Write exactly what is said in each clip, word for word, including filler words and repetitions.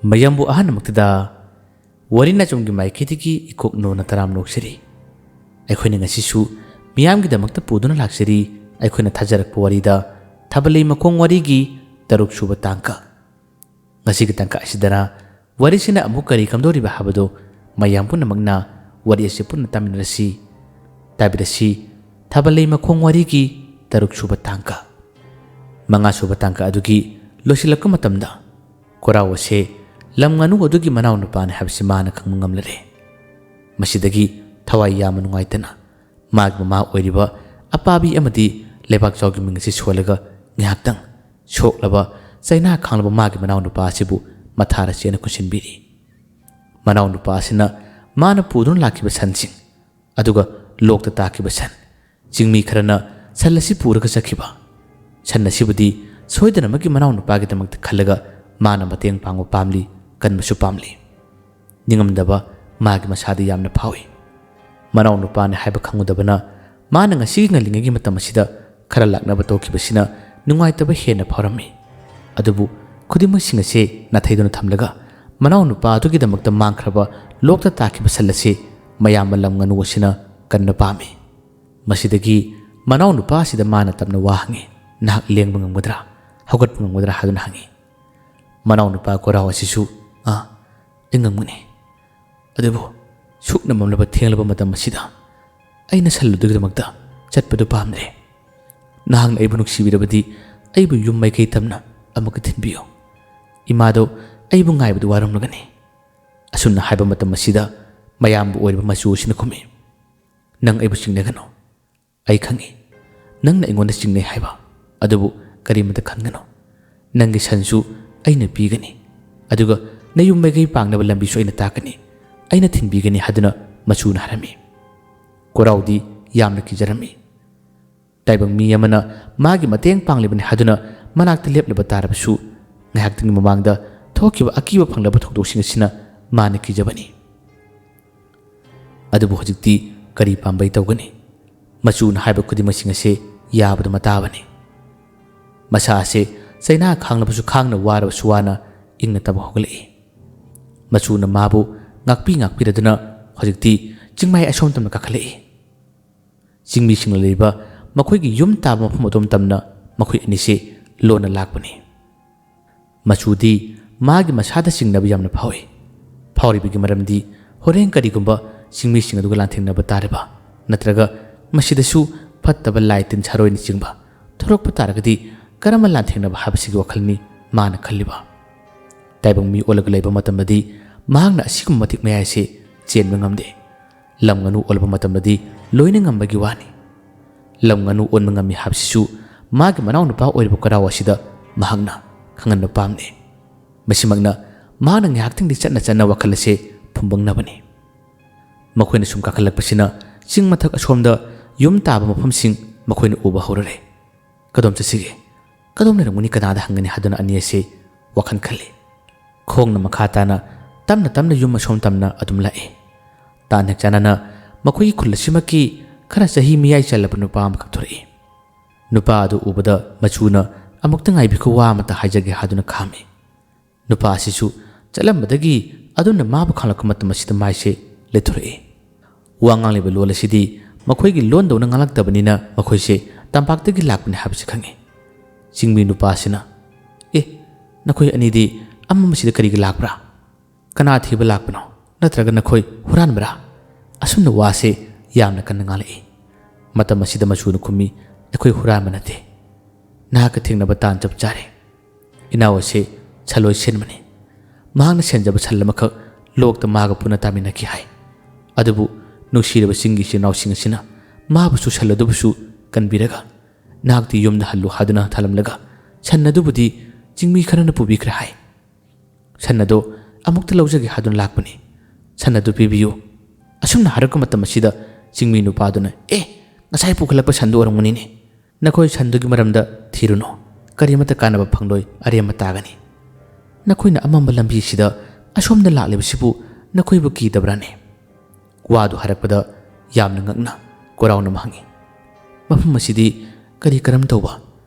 ꯃꯌꯥꯝꯕꯨ ꯑꯍꯥꯟꯕꯃꯛꯇꯗ ꯋꯥꯔꯤ ꯅꯆꯨꯝꯒꯤ ꯃꯥꯏꯀꯩꯗꯒꯤ ꯏꯀꯣꯛ ꯅꯣꯟꯅ ꯇꯔꯥꯝ ꯅꯣꯛꯆꯔꯤ꯫ ꯑꯩꯈꯣꯏꯅ ꯉꯁꯤꯁꯨ ꯃꯤꯌꯥꯝꯒꯤꯗꯃꯛꯇ ꯄꯨꯗꯨꯅ ꯂꯥꯛꯆꯔꯤ꯫ ꯑꯩꯈꯣꯏꯅ ꯊꯥꯖꯔꯛꯄ ꯋꯥꯔꯤꯗ ꯊꯥꯕꯜꯂꯩ ꯃꯈꯣꯡ ꯋꯥꯔꯤꯒꯤ ꯇꯔꯨꯛ ꯁꯨꯕ ꯇꯥꯡꯀꯛ꯫ ꯉꯁꯤꯒꯤ ꯇꯥꯡꯀꯛ ꯑꯁꯤꯗꯅ ꯋꯥꯔꯤꯁꯤꯅ ꯑꯃꯨꯛ ꯀꯔꯤ ꯀꯝꯗꯧꯔꯤꯕ ꯍꯥꯏꯕꯗꯨ ꯃꯌꯥꯝ ꯄꯨꯝꯅꯃꯛꯅ ꯋꯥꯔꯤ ꯑꯁꯤ ꯄꯨꯟꯅ ꯇꯥꯃꯤꯟꯅꯔꯁꯤ꯫ ꯇꯥꯕꯤꯔꯁꯤ ꯊꯥꯕꯜꯂꯩ ꯃꯈꯣꯡ ꯋꯥꯔꯤꯒꯤ ꯇꯔꯨꯛ ꯁꯨꯕ ꯇꯥꯡꯀꯛ꯫ ꯃꯉꯥ ꯁꯨꯕ ꯇꯥꯡꯀꯛ ꯑꯗꯨꯒꯤ ꯂꯣꯏꯁꯤꯜꯂꯛꯄ ꯃꯇꯝꯗ ꯀꯣꯔꯥꯎ ꯑꯁꯦ ꯂꯝ ꯉꯥꯅꯨ ꯑꯗꯨꯒꯤ ꯃꯅꯥꯎ ꯅꯨꯄꯥꯅꯤ ꯍꯥꯏꯕꯁꯤ ꯃꯥꯅ ꯈꯪꯕ ꯉꯝꯂꯔꯦ꯫ ꯃꯁꯤꯗꯒꯤ ꯊꯋꯥꯏ ꯌꯥꯝꯅ ꯅꯨꯡꯉꯥꯏꯇꯅ ꯃꯥꯒꯤ ꯃꯃꯥ ꯑꯣꯏꯔꯤꯕ ꯑꯄꯥꯕꯤ ꯑꯃꯗꯤ ꯂꯩꯕꯥꯛꯆꯥꯎꯒꯤ ꯃꯤꯡ ꯑꯁꯤ ꯁꯣꯜꯂꯒ ꯉꯥꯏꯍꯥꯛꯇꯪ ꯁꯣꯛꯂꯕ ꯆꯩꯅꯥ ꯈꯥꯡꯂꯕ ꯃꯥꯒꯤ ꯃꯅꯥꯎ ꯅꯨꯄꯥ ꯑꯁꯤꯕꯨ ꯃꯊꯥꯔ ꯆꯦꯅ ꯀꯣꯏꯁꯤꯟꯕꯤꯔꯤ꯫ ꯃꯅꯥꯎ ꯅꯨꯄꯥ ꯑꯁꯤꯅ ꯃꯥꯅ ꯄꯨꯗꯨꯅ ꯂꯥꯛꯈꯤꯕ ꯁꯟꯁꯤꯡ, ꯑꯗꯨꯒ ꯂꯣꯛꯇ ꯇꯥꯈꯤꯕ ꯁꯟ, ꯆꯤꯡꯃꯤ ꯈꯔꯅ ꯁꯟ ꯑꯁꯤ ꯄꯨꯔꯒ ꯆꯠꯈꯤꯕ꯫ ꯁꯟ ꯑꯁꯤꯕꯨꯗꯤ ꯁꯣꯏꯗꯅꯃꯛꯀꯤ ꯃꯅꯥꯎ ꯅꯨꯄꯥꯒꯤꯗꯃꯛꯇ ꯈꯜꯂꯒ ꯃꯥꯅ ꯃꯇꯦꯡ ꯄꯥꯡꯕ ꯄꯥꯝꯂꯤ, ꯀꯟꯕꯁꯨ ꯄꯥꯝꯂꯤ꯫ ꯅꯤꯡꯉꯝꯗꯕ ꯃꯥꯒꯤ ꯃꯁꯥꯗ ꯌꯥꯝꯅ ꯐꯥꯎꯏ꯫ ꯃꯅꯥꯎ ꯅꯨꯄꯥꯅꯤ ꯍꯥꯏꯕ ꯈꯪꯉꯨꯗꯕꯅ ꯃꯥꯅ ꯉꯁꯤꯒꯤ ꯉꯜꯂꯤꯉꯩꯒꯤ ꯃꯇꯝ ꯑꯁꯤꯗ ꯈꯔ ꯂꯥꯛꯅꯕ ꯇꯧꯈꯤꯕꯁꯤꯅ ꯅꯨꯡꯉꯥꯏꯇꯕ ꯍꯦꯟꯅ ꯐꯥꯎꯔꯝꯃꯤ꯫ ꯑꯗꯨꯕꯨ ꯈꯨꯗꯤꯡꯃꯛꯁꯤꯡ ꯑꯁꯦ ꯅꯥꯊꯩꯗꯨꯅ ꯊꯝꯂꯒ ꯃꯅꯥꯎ ꯅꯨꯄꯥ ꯑꯗꯨꯒꯤꯗꯃꯛꯇ ꯃꯥꯡꯈ꯭ꯔꯕ ꯂꯣꯛꯇ ꯇꯥꯈꯤꯕ ꯁꯟ ꯑꯁꯤ ꯃꯌꯥꯝꯕ ꯂꯝ ꯉꯥꯅꯨ ꯑꯁꯤꯅ ꯀꯟꯅ ꯄꯥꯝꯃꯤ꯫ ꯃꯁꯤꯗꯒꯤ ꯃꯅꯥꯎ ꯅꯨꯄꯥ ꯑꯁꯤꯗ ꯃꯥꯅ ꯇꯞꯅ ꯋꯥ ꯍꯪꯉꯤ, "ꯅꯍꯥꯛ ꯂꯦꯡꯕ ꯉꯝꯒꯗ꯭ꯔꯥ? ꯍꯧꯒꯠꯄ ꯉꯝꯒꯗ꯭ꯔꯥ?" ꯍꯥꯏꯗꯨꯅ ꯍꯪꯉꯤ꯫ ꯃꯅꯥꯎ ꯅꯨꯄꯥ ꯀꯣꯔꯥꯎ ꯑꯁꯤꯁꯨ, "ꯑꯥ, ꯑꯩ ꯉꯝꯒꯅꯤ꯫ ꯑꯗꯨꯕꯨ ꯁꯨꯛ ꯅꯝꯃꯝꯂꯕ ꯊꯦꯡꯂꯕ ꯃꯇꯝ ꯑꯁꯤꯗ ꯑꯩꯅ ꯁꯜꯂꯨꯗꯨꯒꯤꯗꯃꯛꯇ ꯆꯠꯄꯗꯨ ꯄꯥꯝꯗ꯭ꯔꯦ꯫ ꯅꯍꯥꯛꯅ ꯑꯩꯕꯨ ꯅꯨꯡꯁꯤꯕꯤꯔꯕꯗꯤ ꯑꯩꯕꯨ ꯌꯨꯝ ꯃꯥꯏꯀꯩ ꯇꯝꯅ ꯑꯃꯨꯛꯀ ꯊꯤꯟꯕꯤꯌꯨ꯫ ꯏꯃꯥꯗꯣ ꯑꯩꯕꯨ ꯉꯥꯏꯕꯗ ꯋꯥꯔꯝꯂꯒꯅꯤ꯫" ꯑꯁꯨꯝꯅ ꯍꯥꯏꯕ ꯃꯇꯝ ꯑꯁꯤꯗ ꯃꯌꯥꯝꯕꯨ ꯑꯣꯏꯔꯤꯕ ꯃꯆꯨ ꯑꯁꯤꯅ ꯈꯨꯝꯃꯤ, "ꯅꯪ ꯑꯩꯕꯨ ꯆꯤꯡꯅꯒꯅꯨ꯫ ꯑꯩ ꯈꯪꯏ, ꯅꯪꯅ ꯑꯩꯉꯣꯟꯗ ꯆꯤꯡꯅꯩ ꯍꯥꯏꯕ꯫ ꯑꯗꯨꯕꯨ ꯀꯔꯤꯃꯇ ꯈꯟꯒꯅꯨ꯫ ꯅꯪꯒꯤ ꯁꯟꯁꯨ ꯑꯩꯅ ꯄꯤꯒꯅꯤ꯫ ꯑꯗꯨꯒ ꯅꯌꯨꯝ ꯃꯥꯏꯀꯩ ꯄꯥꯡꯅꯕ ꯂꯝꯕꯤꯁꯨ ꯑꯩꯅ ꯇꯥꯛꯀꯅꯤ꯫ ꯑꯩꯅ ꯊꯤꯟꯕꯤꯒꯅꯤ" ꯍꯥꯏꯗꯨꯅ ꯃꯆꯨꯅ ꯍꯥꯏꯔꯝꯃꯤ꯫ ꯀꯣꯔꯥꯎꯗꯤ ꯌꯥꯝꯅ ꯀꯤꯖꯔꯝꯃꯤ꯫ ꯇꯥꯏꯕꯪ ꯃꯤ ꯑꯃꯅ ꯃꯥꯒꯤ ꯃꯇꯦꯡ ꯄꯥꯡꯂꯤꯕꯅꯤ ꯍꯥꯏꯗꯨꯅ ꯃꯅꯥꯛꯇ ꯂꯦꯞꯂꯕ ꯇꯥꯔꯕꯁꯨ, ꯉꯥꯏꯍꯥꯛꯇꯪꯒꯤ ꯃꯃꯥꯡꯗ ꯊꯣꯛꯈꯤꯕ ꯑꯀꯤꯕ ꯐꯪꯂꯕ ꯊꯧꯗꯣꯛꯁꯤꯡ ꯑꯁꯤꯅ ꯃꯥꯅ ꯀꯤꯖꯕꯅꯤ꯫ ꯑꯗꯨꯕꯨ ꯍꯧꯖꯤꯛꯇꯤ ꯀꯔꯤ ꯄꯥꯝꯕꯩ ꯇꯧꯒꯅꯤ? ꯃꯆꯨꯅ ꯍꯥꯏꯕ ꯈꯨꯗꯤꯡꯃꯛꯁꯤꯡ ꯑꯁꯦ ꯌꯥꯕꯗ ꯃꯇꯥꯕꯅꯤ꯫ ꯃꯁꯥ ꯑꯁꯦ ꯆꯩꯅꯥ ꯈꯥꯡꯂꯕꯁꯨ ꯈꯥꯡꯅ ꯋꯥꯔꯕꯁꯨ ꯋꯥꯅ ꯏꯪꯅ ꯇꯞꯅ ꯍꯧꯒꯠꯂꯛꯏ꯫ ꯃꯆꯨꯅ ꯃꯥꯕꯨ ꯉꯥꯛꯄꯤ ꯉꯥꯛꯄꯤꯔꯗꯨꯅ ꯍꯧꯖꯤꯛꯇꯤ ꯆꯤꯡꯃꯥꯏ ꯑꯁꯣꯝ ꯇꯝꯅ ꯀꯥꯈꯠꯂꯛꯏ꯫ ꯆꯤꯡꯃꯤꯁꯤꯡꯅ ꯂꯩꯔꯤꯕ ꯃꯈꯣꯏꯒꯤ ꯌꯨꯝ ꯇꯥꯕ ꯃꯐꯝ ꯑꯗꯣꯝ ꯇꯝꯅ ꯃꯈꯣꯏ ꯑꯅꯤꯁꯦ ꯂꯣꯟꯅ ꯂꯥꯛꯄꯅꯤ꯫ ꯃꯆꯨꯗꯤ ꯃꯥꯒꯤ ꯃꯁꯥꯗ ꯆꯤꯡꯅꯕ ꯌꯥꯝꯅ ꯐꯥꯎꯏ꯫ ꯐꯥꯎꯔꯤꯕꯒꯤ ꯃꯔꯝꯗꯤ ꯍꯣꯔꯦꯟ ꯀꯔꯤꯒꯨꯝꯕ ꯆꯤꯡꯃꯤꯁꯤꯡ ꯑꯗꯨꯒ ꯂꯥꯟꯊꯦꯡꯅꯕ ꯇꯥꯔꯕ ꯅꯠꯇ꯭ꯔꯒ ꯃꯁꯤꯗꯁꯨ ꯐꯠꯇꯕ ꯂꯥꯏ ꯇꯤꯟ ꯁꯥꯔꯣꯏꯅꯆꯤꯡꯕ ꯊꯣꯛꯂꯛꯄ ꯇꯥꯔꯒꯗꯤ ꯀꯔꯝꯅ ꯂꯥꯟꯊꯦꯡꯅꯕ ꯍꯥꯏꯕꯁꯤꯒꯤ ꯋꯥꯈꯜꯅꯤ ꯃꯥꯅ ꯈꯜꯂꯤꯕ꯫ ꯇꯥꯏꯕꯪ ꯃꯤ ꯑꯣꯜꯂꯒ ꯂꯩꯕ ꯃꯇꯝꯗꯗꯤ ꯃꯍꯥꯛꯅ ꯑꯁꯤꯒꯨꯝꯕ ꯃꯇꯤꯛ ꯃꯌꯥꯏꯁꯦ ꯆꯦꯟꯕ ꯉꯝꯗꯦ꯫ ꯂꯝ ꯉꯥꯅꯨ ꯑꯣꯜꯂꯕ ꯃꯇꯝꯗꯗꯤ ꯂꯣꯏꯅ ꯉꯝꯕꯒꯤ ꯋꯥꯅꯤ꯫ ꯂꯝ ꯉꯥꯅꯨ ꯑꯣꯟꯕ ꯉꯝꯃꯤ ꯍꯥꯏꯕꯁꯤꯁꯨ ꯃꯥꯒꯤ ꯃꯅꯥꯎꯅꯨꯄꯥ ꯑꯣꯏꯔꯤꯕ ꯀꯔꯥꯎ ꯑꯁꯤꯗ ꯃꯍꯥꯛꯅ ꯈꯪꯍꯟꯕ ꯄꯥꯝꯂꯦ꯫ ꯃꯁꯤꯃꯛꯅ ꯃꯍꯥꯛꯅ ꯉꯥꯏꯍꯥꯛꯇꯪꯗꯤ ꯆꯠꯅ ꯆꯠꯅ ꯋꯥꯈꯜ ꯑꯁꯦ ꯐꯨꯝꯕꯪꯅꯕꯅꯤ꯫ ꯃꯈꯣꯏꯅ ꯁꯨꯝ ꯀꯥꯈꯠꯂꯛꯄꯁꯤꯅ ꯆꯤꯡ ꯃꯊꯛ ꯑꯁꯣꯝꯗ ꯌꯨꯝ ꯇꯥꯕ ꯃꯐꯝꯁꯤꯡ ꯃꯈꯣꯏꯅ ꯎꯕ ꯍꯧꯔꯔꯦ꯫ ꯀꯗꯣꯝ ꯆꯠꯁꯤꯒꯦ? ꯀꯗꯣꯝ ꯂꯩꯔꯝꯒꯅꯤ? ꯀꯅꯥꯗ ꯍꯪꯒꯅꯤ ꯍꯥꯏꯗꯨꯅ ꯑꯅꯤ ꯑꯁꯤ ꯋꯥꯈꯜ ꯈꯜꯂꯤ꯫ ꯈꯣꯡꯅ ꯃꯈꯥ ꯇꯥꯅ ꯇꯞꯅ ꯇꯞꯅ ꯌꯨꯝ ꯑꯁꯣꯝ ꯇꯝꯅ ꯑꯗꯨꯝ ꯂꯥꯛꯏ꯫ ꯇꯥꯟ ꯍꯦꯛ ꯆꯥꯟꯅꯅ ꯃꯈꯣꯏꯒꯤ ꯈꯨꯜ ꯑꯁꯤꯃꯛꯀꯤ ꯈꯔ ꯆꯍꯤ ꯃꯤꯌꯥꯏ ꯆꯜꯂꯕ ꯅꯨꯄꯥ ꯑꯃꯈꯛ ꯊꯣꯔꯛꯏ꯫ ꯅꯨꯄꯥ ꯑꯗꯨ ꯎꯕꯗ ꯃꯆꯨꯅ "ꯑꯃꯨꯛꯇ ꯉꯥꯏꯕꯤꯈꯣ, ꯋꯥ ꯑꯃꯇ ꯍꯥꯏꯖꯒꯦ" ꯍꯥꯏꯗꯨꯅ ꯈꯥꯝꯃꯤ꯫ ꯅꯨꯄꯥ ꯑꯁꯤꯁꯨ ꯆꯠꯂꯝꯕꯗꯒꯤ ꯑꯗꯨꯝꯅ ꯃꯥꯕꯨ ꯈꯪꯂꯛꯄ ꯃꯇꯝ ꯑꯁꯤꯗ ꯃꯥꯏꯁꯦ ꯂꯩꯊꯣꯔꯛꯏ꯫ ꯋꯥ ꯉꯥꯡꯂꯤꯕ ꯂꯣꯟ ꯑꯁꯤꯗꯤ ꯃꯈꯣꯏꯒꯤ ꯂꯣꯟꯗꯧꯅ ꯉꯥꯡꯂꯛꯇꯕꯅꯤꯅ ꯃꯈꯣꯏꯁꯦ ꯇꯝꯄꯥꯛꯇꯒꯤ ꯂꯥꯛꯄꯅꯤ ꯍꯥꯏꯕꯁꯤ ꯈꯪꯏ꯫ ꯆꯤꯡꯃꯤ ꯅꯨꯄꯥ ꯑꯁꯤꯅ, "ꯑꯦ, ꯅꯈꯣꯏ ꯑꯅꯤꯗꯤ ꯑꯃꯝ ꯑꯁꯤꯗ ꯀꯔꯤꯒꯤ ꯂꯥꯛꯄ꯭ꯔꯥ? ꯀꯅꯥ ꯊꯤꯕ ꯂꯥꯛꯄꯅꯣ? ꯅꯠꯇ꯭ꯔꯒ ꯅꯈꯣꯏ ꯍꯨꯔꯥꯟꯕ꯭ꯔꯥ?" ꯑꯁꯨꯝꯅ ꯋꯥꯁꯦ ꯌꯥꯝꯅ ꯀꯟꯅ ꯉꯥꯡꯂꯛꯏ꯫ ꯃꯇꯝ ꯑꯁꯤꯗ ꯃꯆꯨꯅ ꯈꯨꯝꯃꯤ, "ꯑꯩꯈꯣꯏ ꯍꯨꯔꯥꯟꯕ ꯅꯠꯇꯦ꯫ ꯅꯍꯥꯛꯀ ꯊꯦꯡꯅꯕ ꯇꯥꯟ ꯆꯞ ꯆꯥꯔꯦ꯫ ꯏꯅꯥꯎ ꯑꯁꯤ ꯁꯟꯂꯣꯏ ꯁꯦꯟꯕꯅꯤ꯫ ꯃꯍꯥꯛꯅ ꯁꯦꯟꯖꯕ ꯁꯟ ꯑꯃꯈꯛ ꯂꯣꯛꯇ ꯃꯥꯒ ꯄꯨꯟꯅ ꯇꯥꯃꯤꯟꯅꯈꯤ ꯍꯥꯏ꯫ ꯑꯗꯨꯕꯨ ꯅꯨꯡꯁꯤꯔꯕ ꯆꯤꯡꯒꯤ ꯏꯆꯤꯜ ꯏꯅꯥꯎꯁꯤꯡ ꯑꯁꯤꯅ ꯃꯥꯕꯨꯁꯨ ꯁꯟ ꯑꯗꯨꯕꯨꯁꯨ ꯀꯟꯕꯤꯔꯒ ꯅꯍꯥꯛꯇꯤ ꯌꯨꯝꯗ ꯍꯜꯂꯨ ꯍꯥꯏꯗꯨꯅ ꯊꯝꯂꯝꯂꯒ ꯁꯟ ꯑꯗꯨꯕꯨꯗꯤ ꯆꯤꯡꯃꯤ ꯈꯔꯅ ꯄꯨꯕꯤꯈ꯭ꯔꯦ ꯍꯥꯏ꯫ ꯁꯟ ꯑꯗꯣ ꯑꯃꯨꯛꯇ ꯂꯧꯖꯒꯦ ꯍꯥꯏꯗꯨꯅ ꯂꯥꯛꯄꯅꯤ꯫ ꯁꯟ ꯑꯗꯨ ꯄꯤꯕꯤꯌꯨ꯫" ꯑꯁꯨꯝꯅ ꯍꯥꯏꯔꯛꯄ ꯃꯇꯝ ꯑꯁꯤꯗ ꯆꯤꯡꯃꯤ ꯅꯨꯄꯥꯗꯨꯅ, "ꯑꯦ, ꯉꯁꯥꯏ ꯄꯨꯈꯠꯂꯛꯄ ꯁꯟꯗꯨ ꯑꯣꯏꯔꯝꯒꯅꯤꯅꯦ꯫ ꯅꯈꯣꯏ ꯁꯟꯗꯨꯒꯤ ꯃꯔꯝꯗ ꯊꯤꯔꯨꯅꯨ꯫ ꯀꯔꯤꯃꯠꯇ ꯀꯥꯟꯅꯕ ꯐꯪꯂꯣꯏ, ꯑꯔꯦꯝꯕ ꯇꯥꯒꯅꯤ꯫ ꯅꯈꯣꯏꯅ ꯑꯃꯝꯕ ꯂꯝꯕꯤꯁꯤꯗ ꯑꯁꯣꯝꯗ ꯂꯥꯛꯂꯤꯕꯁꯤꯕꯨ ꯅꯈꯣꯏꯕꯨ ꯀꯤꯗꯕ꯭ꯔꯥꯅꯦ?" ꯋꯥꯗꯨ ꯍꯥꯏꯔꯛꯄꯗ ꯌꯥꯝꯅ ꯉꯛꯅ ꯀꯣꯔꯥꯎꯅ ꯍꯪꯉꯤ, "ꯃꯐꯝ ꯑꯁꯤꯗꯤ ꯀꯔꯤ ꯀꯔꯝ ꯇꯧꯕ?